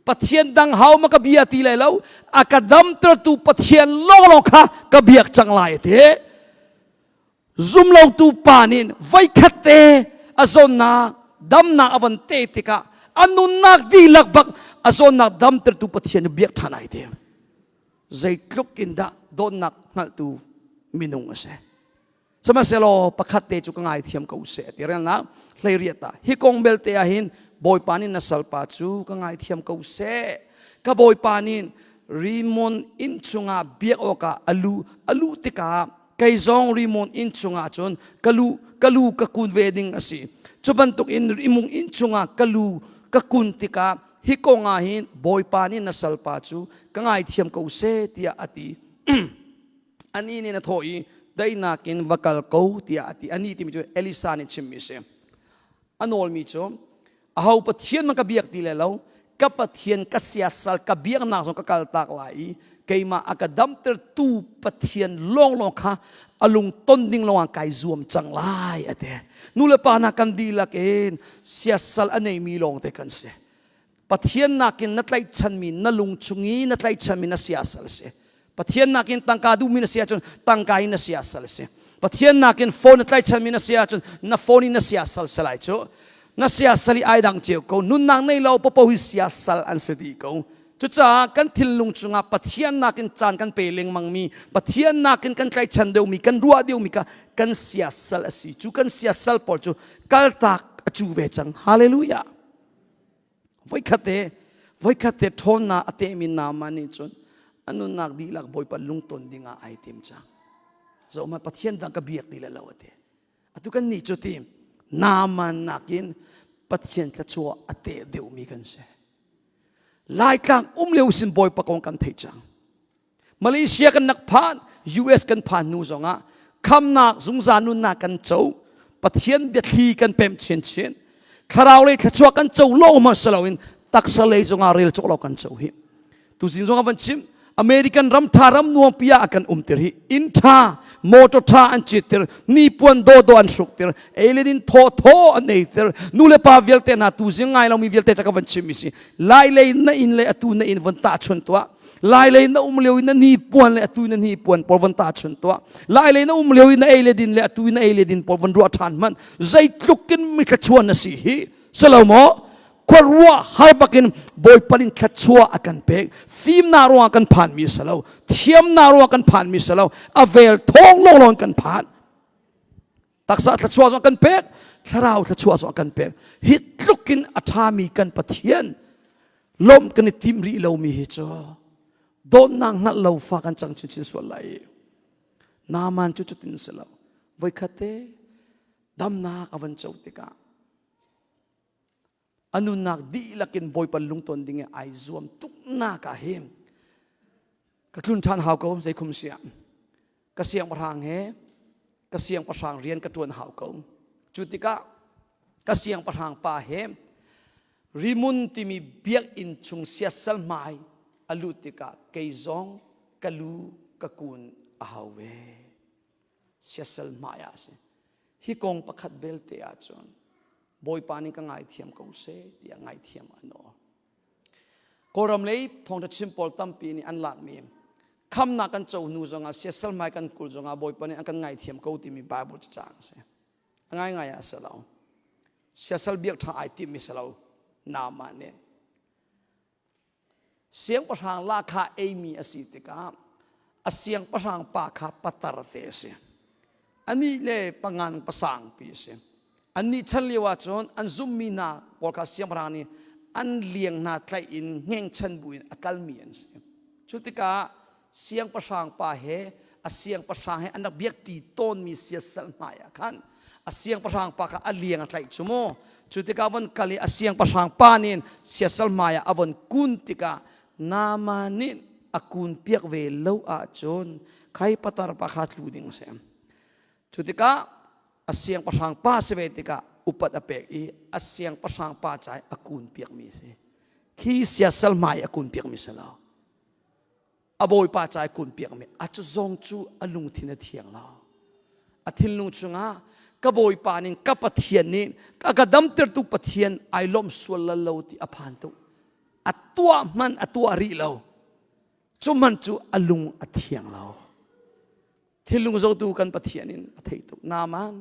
Pathian dang hau ma ka bia ti lai lo a ka damtertu Pathian lawnglawng kha ka biak cang lai ti Zumlotu pa nih voikhat te a zawnnak damnak a von te tikah A nunnak dihlak bak a zawnnak damtertu Pathian biak ṭhan ai tim. Zeitluk in dah dawtnak hngalhtu minung a si. Sihmanhsehlaw pakhat te cu ka ngaithiam ko seh ti relnak hleiriat ah hi kong belte ah hin Bawipa nih na salpa cu ka ngaithiam ko seh. Ka Bawipa nih Rimon inn chungah biak awkah a lu a luh tikah kei zong Rimon inn chungah cun ka lu ka lu ka kun ve ding a si. Cu bantukin Rimon inn chungah ka lu ka kun tikah hi kong ah hin Bawipa nih na salpa cu ka ngaithiam ko seh tiah a ti. Anih nih na thawh i daihnak in va kal ko tiah a ti. Anih timi cu Elisa nih chimmi a si. A nawlmi cu aho Pathian man ka biak ti le lo, ka Pathian ka siasal ka biaknak zong ka kaltak lai i keimah a ka damtertu Pathian lawnglawng kha a lung ton ding lawngah kai zuam cang lai a ti. Nu le pa hna kan dihlak in siasal a neimi lawngte kan si. Pathian nakin na tlaihchanmi na lung chung i na tlaihchanmi na siasal a si. Pathian nakin tangka duhmi na si ahcun tangka in na siasal a si. Pathian nakin phone na tlaihchanmi na si ahcun na phone in na siasal si lai cu. Na siasal i ai dang cio ko. Nunnak nei lo popo hi siasal an si dih ko. Cucaah kan thinlung chungah Pathian nakin caan kan pe lengmangmi, Pathian nakin kan tlaihchan deuhmi, kan ruah deuhmi kha kan siasal a si. Cu kan siasal pawl cu kaltak a cu ve cang. Hallelujah. Voikhat te voikhat te ṭhawnnak a tehmi Naaman nih cun a nunnak dihlak Bawipa lungton dingah ai tim cang. Zohhmanh Pathian dang ka biak ti le lo a ti. Atu kan nih cu ti Naaman nakin Pathian thluachuah a teh deuhmi kan si. Laitlang um lio sin Bawipa kong kan theih cang. Malaysia kan nak phan, US kan phan hnu zongah khamnak zungzal nunnak kan co. Pathian biathli kan pem chinchin. Thlarau lei thluachuah kan co lo ma si loin taksa lei zongah rel cawk lo kan co hi. Tuzing zongah van chim American ram tha ram nuam pia a kan um tir hi inn tha motor tha an cit tir nipuan do do an hruk tir ei le din thaw thaw an ei tir nu le pa vialte hna tuzing ngai lomi vialte ca ka van chim mi si lai lei na inn le atu na inn von ta chun tuah Lailei na um lio in na ni puan le atu na ni puan pawl von ta chun tuah. Lailei na um lio in na ei le din le atu na ei le din pawl von ruah ṭhan hmanh. Zeitluk in mi thluachuah na si hi. Silo maw? Khua ruah har bakin Bawipa in thluachuah a kan pek. Fimnak ruangah kan phan mi si lo. Thiamnak ruangah kan phan mi si lo. A vel thawng lawnglawng kan phan. Taksa thluachuah zong kan pek, thlarau thluachuah zong kan pek. Hi tluk in a ṭhami kan Pathian lawmh kan i tim rih lomi hi cu dawtnak hngalh lo fa kan cang chinchin sual lai. Naaman cu cutin si lo. Voikhat te damnak a van co tikah a nunnak dihlak in Bawipa lungton ding i ai zuam tuknak ah hin ka tlun ṭhan hau ko zei khum siah ka siangpahrang he ka siangpahrang rian ka ṭuan hau ko cu tikah ka siangpahrang pa he Rimun timi biakinn chung siasal hmai a lut tikah kei zong ka lu ka kun a hau ve siasal hmai ah a si hi kong pakhat belte ahcun Bawipa nih ka ngaithiam ko seh tiah ngaithiam a nawl. Kawlram lei thawngṭha chim pawl tampi nih an lakmi khamnak kan co hnu zongah siasal hmai kan kul zongah Bawipa nih an kan ngaithiam ko timi Bible cacang a si. A ngaingai ah a si lo. Siasal biak ṭha ai timmi si lo. Naaman nih Siangpahrang lahkhah eimi a si tikah a siangpahrang pa kha patar te a si. Anih le pangan pasangpi a si. Annih chan lio ahcun an zummi hna pawl kha siangpahrang nih an liang hna tlaih in hngengchan buin a kalmi an si. Cu tikah siangpahrang pa he a siangpahrang he an rak biakṭi tawnmi siasal hmai ah khan a siangpahrang pa kha a liang a tlaih cu mu cu tikah von kal i a siangpahrang pa nih siasal hmai ah a von kun tikah Naaman nih a kun piak ve lo ahcun khai patar pa kha tlu ding a si cu tikah a siangpahrang pa si ve tikah upat a pek i a siangpahrang pa ca i a kun piakmi a si khi siasal hmai a kun piakmi si lo a bawipa ca i kunpiakmi a cu zong cu a lungthin a thiang lo a thinlung chungah ka bawipa ning ka pathian nih a ka damtertu pathian ai lawm sual la lo ti a phan tuk a tuah hman a tuah rih lo cu man cu a lung a thiang lo thinlung zotu kan pathian in a thei tuk naman.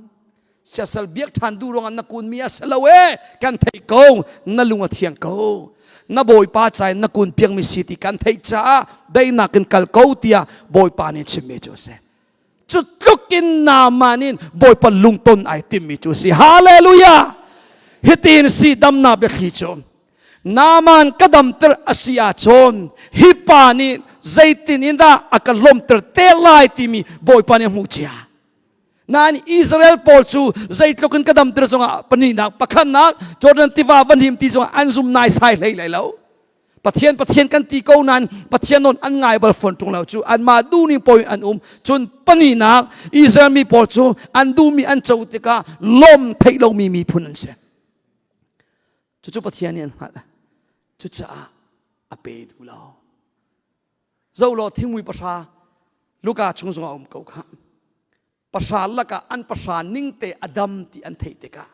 Siasal biak ṭhan duh ruangah na kunmi a si lo e. Kan theih ko. Na lung a thiang ko. Na Bawipa ca in na kun piakmi si ti kan theih caah daihnak in kal ko tiah Bawipa nih chimmi cu a si. Cu tluk in Naaman in Bawipa lungton ai timmi cu a si. Hallelujah! Hitin si damnak biathli cu Naaman ka damter a si ahcun hi pa nih zeitin in dah a ka lawmter te lai timi Bawipa nih a hmuh cia. Nain Israel pawl cu zeitluk in ka damter zongah pahnihnak pakhatnak Jordan tiva van him ti zongah an zum naisai hlei lai lo. Pathian Pathian kan ti ko nain Pathian nawn an ngai bal fawn ṭung lo cu anmah duhning paoh in an um. Cun pahnihnak Israel mi pawl cu an duhmi an co tikah lawm theih lomi miphun an si. Cucu Pathian nih an hngalh. Cucaah a pe duh lo. Zoh law thingmui pahra Luka chung zongah a um ko khah. Pahra lakah an pahra ning te a dam ti an theih tikah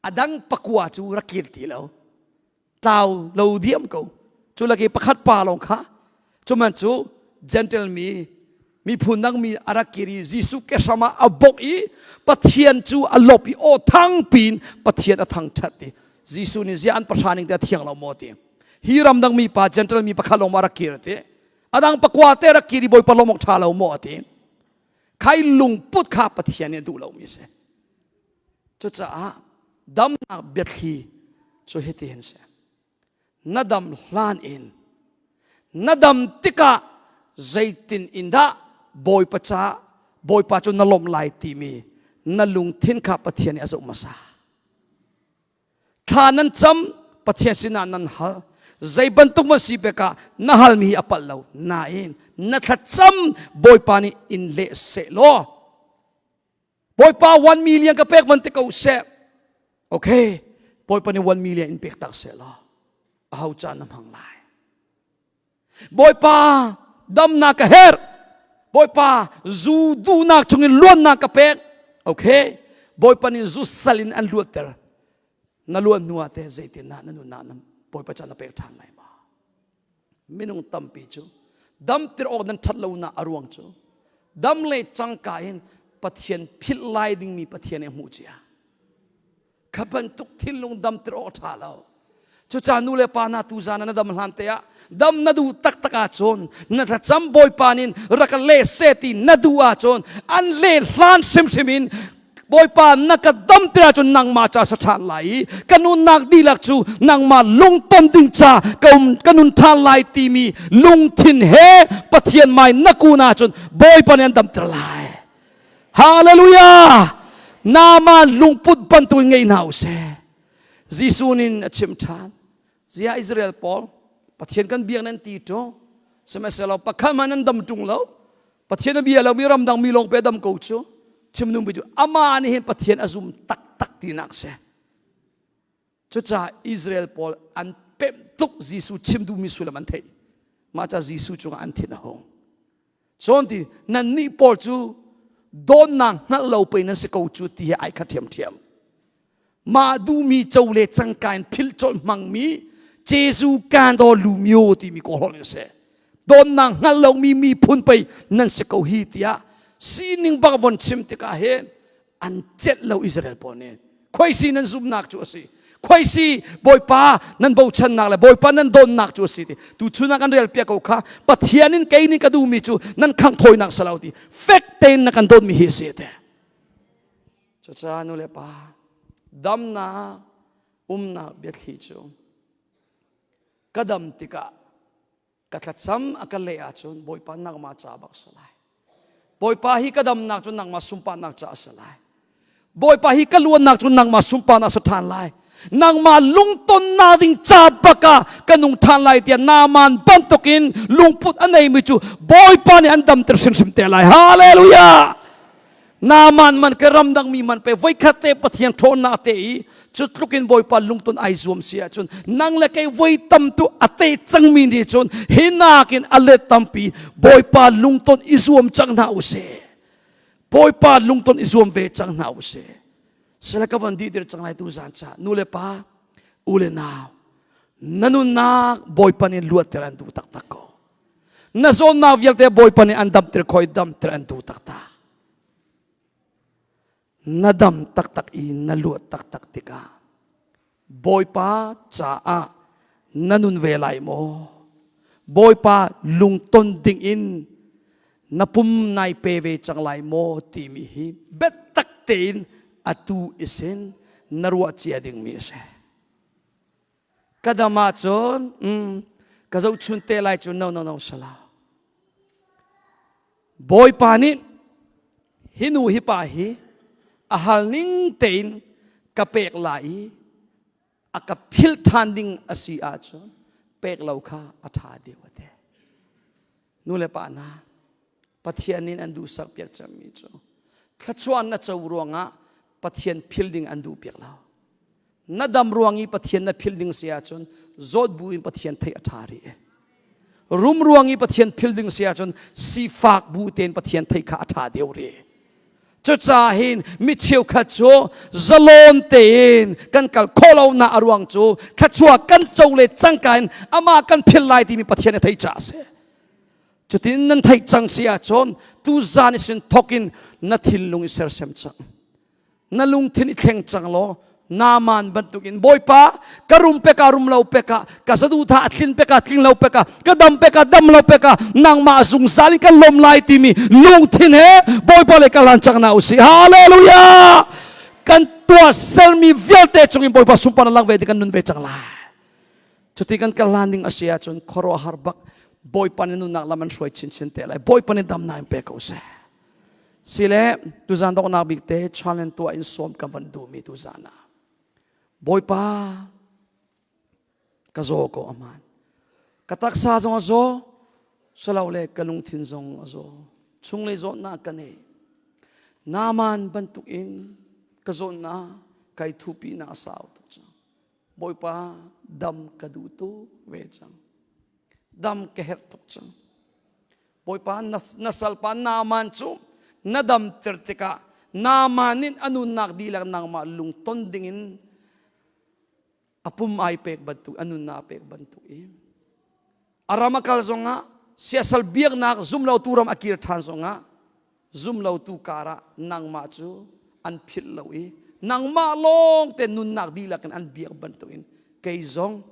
a dang pakua cu rak kir ti lo. Tlau lo diam ko. Cu laki pakhat pa lawng kha cuman cu gentle mi miphun dang mi a rak kir i Jesuh ke hram ah a bok i Pathian cu a lop i aw thang pin Pathian a thangṭhat ti Jesuh nih ziah an pahra ning te a thiang lo maw ti hi ramdang mi pa gentle mi pakhat lawng ma rak kir ti adang pakua te rak kir i Bawipa lawm awk ṭha lo maw ti khai lungput kha Pathian nih a duh lomi si cucaah damnak biathli cu hiti hin si na dam hlan in na dam tikah zeitin in dah Bawipa ca Bawipa cu na lawmh lai timi na lungthin kha Pathian nih a zoh hmasa. Thla nan cam Pathian sinah nan hal zei bantuk maw si pek ah na halmi hi a palh lo nain na thlacam Bawipa nih in leh seh law Bawipa 1 million ka pek van ti ko seh. Okay, Bawipa nih 1 million in pek tak seh law aho ca na hmang lai. Bawipa damnak ka herh. Bawipa zu duhnak chungin luannak ka pek. Okay, Bawipa nih zu sal in an luatter. Na luan hnu ah teh zeitin na nunnak na Bawipa ca na pek ṭhan lai ma? Minung tampi cu damter awk nan ṭhat lonak a ruang cu dam le cangka in Pathian philh lai dingmi Pathian nih a hmuh cia. Kha bantuk thinlung damter awk ṭha lo. Cucaah nu le pa hna tuzan na dam hlan te ah dam na duh taktak ahcun na thlacam Bawipa nin rak le seh ti na duh ahcun an le hlan hrimhrim in Bawipa na ka dam te ahcun nangmah ca sa ṭhan lai i ka nunnak dihlak cu nangmah lungton ding ca ka um ka nun ṭhan lai timi lungthin he Pathian mai na kun ahcun Bawipa nih an damter lai. Hallelujah! Naaman lungput bantuk in ngei hna usih. Jesuh nin a chim ṭhan. Zia Israel pawl Pathian kan biak nan ti ṭung. Sihmanhsehlaw pakhat hmanh nan dam ṭung lo. Pathian a bia lomi ramdang mi lawng pe dam ko cu chim nung cu amah nih hin Pathian a zum taktak tinak si. Cucaah Israel pawl an pemh tuk Jesuh chim duhmi sullam an theih. Mah ca Jesuh cungah an thin a hung. Cun ti nannih pawl cu dawnnak hngalh lo pei nan si ko cu ti he ai khat ṭhiamṭhiam. Mah duhmi co le cangka in philh colh hmangmi Jesu kando lumio timi kawlholh in si. Dawnnak hngalh lomi miphun pei nan si ko hi tiah sining bak von chim tikah hin an celh lo Israel pawl nih. Khuaisi nan zumhnak cu a si. Khuaisi Bawipa nan bochannak le Bawipa nan dawnnak cu a si ti. Tu chun ah kan rel piak ko kha Pathian in kei nih ka duhmi cu nan khangh thawinak si lo ti. Fek tein na kan dawtmi hi a si te. Cucaah nu le pa damnak umnak biathli cu ka dam tikah ka thlacam a ka leh ahcun Bawipa nangmah ca bak si lai. Bawipa hi ka damnak cu nangmah sunparnak ca a si lai. Bawipa hi ka luannak cu nangmah sunparnak si ṭhan lai. Nangmah lungtonnak ding ca bak ah ka nung ṭhan lai tiah Naaman bantukin lungput a neimi cu Bawipa nih an damter hrimhrim te lai. Hallelujah! Naaman man ke ramdang mi man pe voikhat te Pathian ṭhawnnak te i cu tluk in Bawipa lungton ai zuam si ahcun nang le kei voi tam tu a te cangmi nih cun hi nakin a let tampi Bawipa lungton i zuam cang hna usih. Bawipa lungton i zuam ve cang hna usih. Sila ka van dih dir cang lai tu zan ca nu le pa u le nau na nunnak Bawipa nih luatter an duh taktak ko. Na zawnnak vialte Bawipa nih an damter khoi damter an duh taktak. Na dam taktak i na luat taktak tikah Bawipa caah na nun ve lai maw? Bawipa lungton dingin na pum nai pe ve cang lai maw timi hi biatak tein atu isin na ruah cia dingmi a si. Ka dam ahcun ka zohchun te lai cu no no no sala. Bawipa nih hi nu hi pa hi a hal ning tein ka pek lai i a ka philh ṭhan ding a si ahcun pek lo kha a ṭha deuh a ti. Nu le pa hna, Pathian nih an duhsak piak cemmi cu thluachuah na co ruangah Pathian phil ding an duh piak lo. Na dam ruang i Pathian na phil ding si ahcun zawt bu in Pathian theih a ṭha rih. Rum ruang i Pathian phil ding si ahcun sifak bu tein Pathian theih kha a ṭha deuh rih. Cucaah hin mi cheukhat cu zalon tein kan kal khawh lo nak a ruang cu thluachuah kan co le cangka in amah kan phil lai timi Pathian a theih caah a si. Cutin nan theih cang si ahcun tuzan i sin thawk in na thinlung i sersem cang. Na lungthin i thleng cang law Naaman bantukin Bawipa ka rum peka rum lo peka ka saduhthah a tlin peka tling lo peka ka dam peka dam lo peka nangmah zungzal in kan lawm lai timi lungthin he Bawipa le ka hlan cang na usih. Hallelujah! Kan tuah sermi vialte cungin Bawipa sunparnak lang ve ti kan nun ve cang lai. Cuti kan kal hlan ding a si ahcun khuaruahhar bak Bawipa nih nunnak lam an hruai chinchin te lai. Bawipa nih damnak in pe ko seh. Sile tuzan donghnak bik te challenge tuah in sawm ka van duhmi tuzan ah Bawipa ka zaw ko aman. Ka taksa zong a zaw, salo le ka lungthin zong a zaw. Chunglei zawtnak ka nei. Naaman bantuk in ka zawtnak kai thupi na a sau tuk cang. Bawipa dam ka duh tuk ve cang. Dam ka herh tuk cang. Bawipa na salpa Naaman cu na damter tikah Naaman in a nunnak dihlak nangmah lungton dingin a pum ai pek bantuk a nunnak a pek bantuk i a ram a kal zongah siasal biaknak zumlotu ram a kir ṭhan zongah zumlotu karah nangmah cu an philh lo i nangmah lawng te nunnak dihlak in an biak bantukin kei zong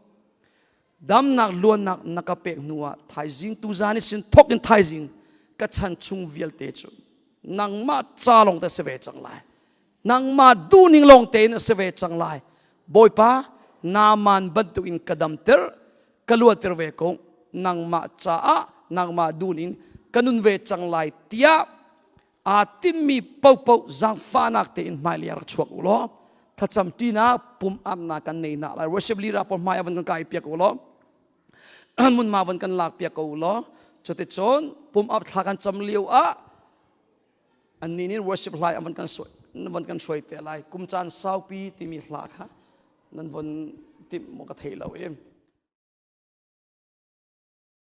damnak luannak na ka pek hnu ah thaizing tuzan i sin thok in thaizing ka chan chung vialte cu nangmah ca lawng te si ve cang lai nangmah duhning lawng tein a si ve cang lai. Bawipa, Naaman bantukin ka damter, ka luater ve ko. Nangmah caah nangmah duhning ka nun ve cang lai tiah aa tinmi paohpaoh zaangfahnak tein hmailei ah rak chuak u law thlacam ṭinak pum amnak kan nei nak lai. Worship leader pawl hmai ah van kan kai piak u law munma van kan lak piak ko u law cuticun pum ap thla kan cam lio ah annih nih worship hla an van kan suai van kan hruai te lai. Kum caan saupi timi hla kha nan von timh maw ka thei lo i.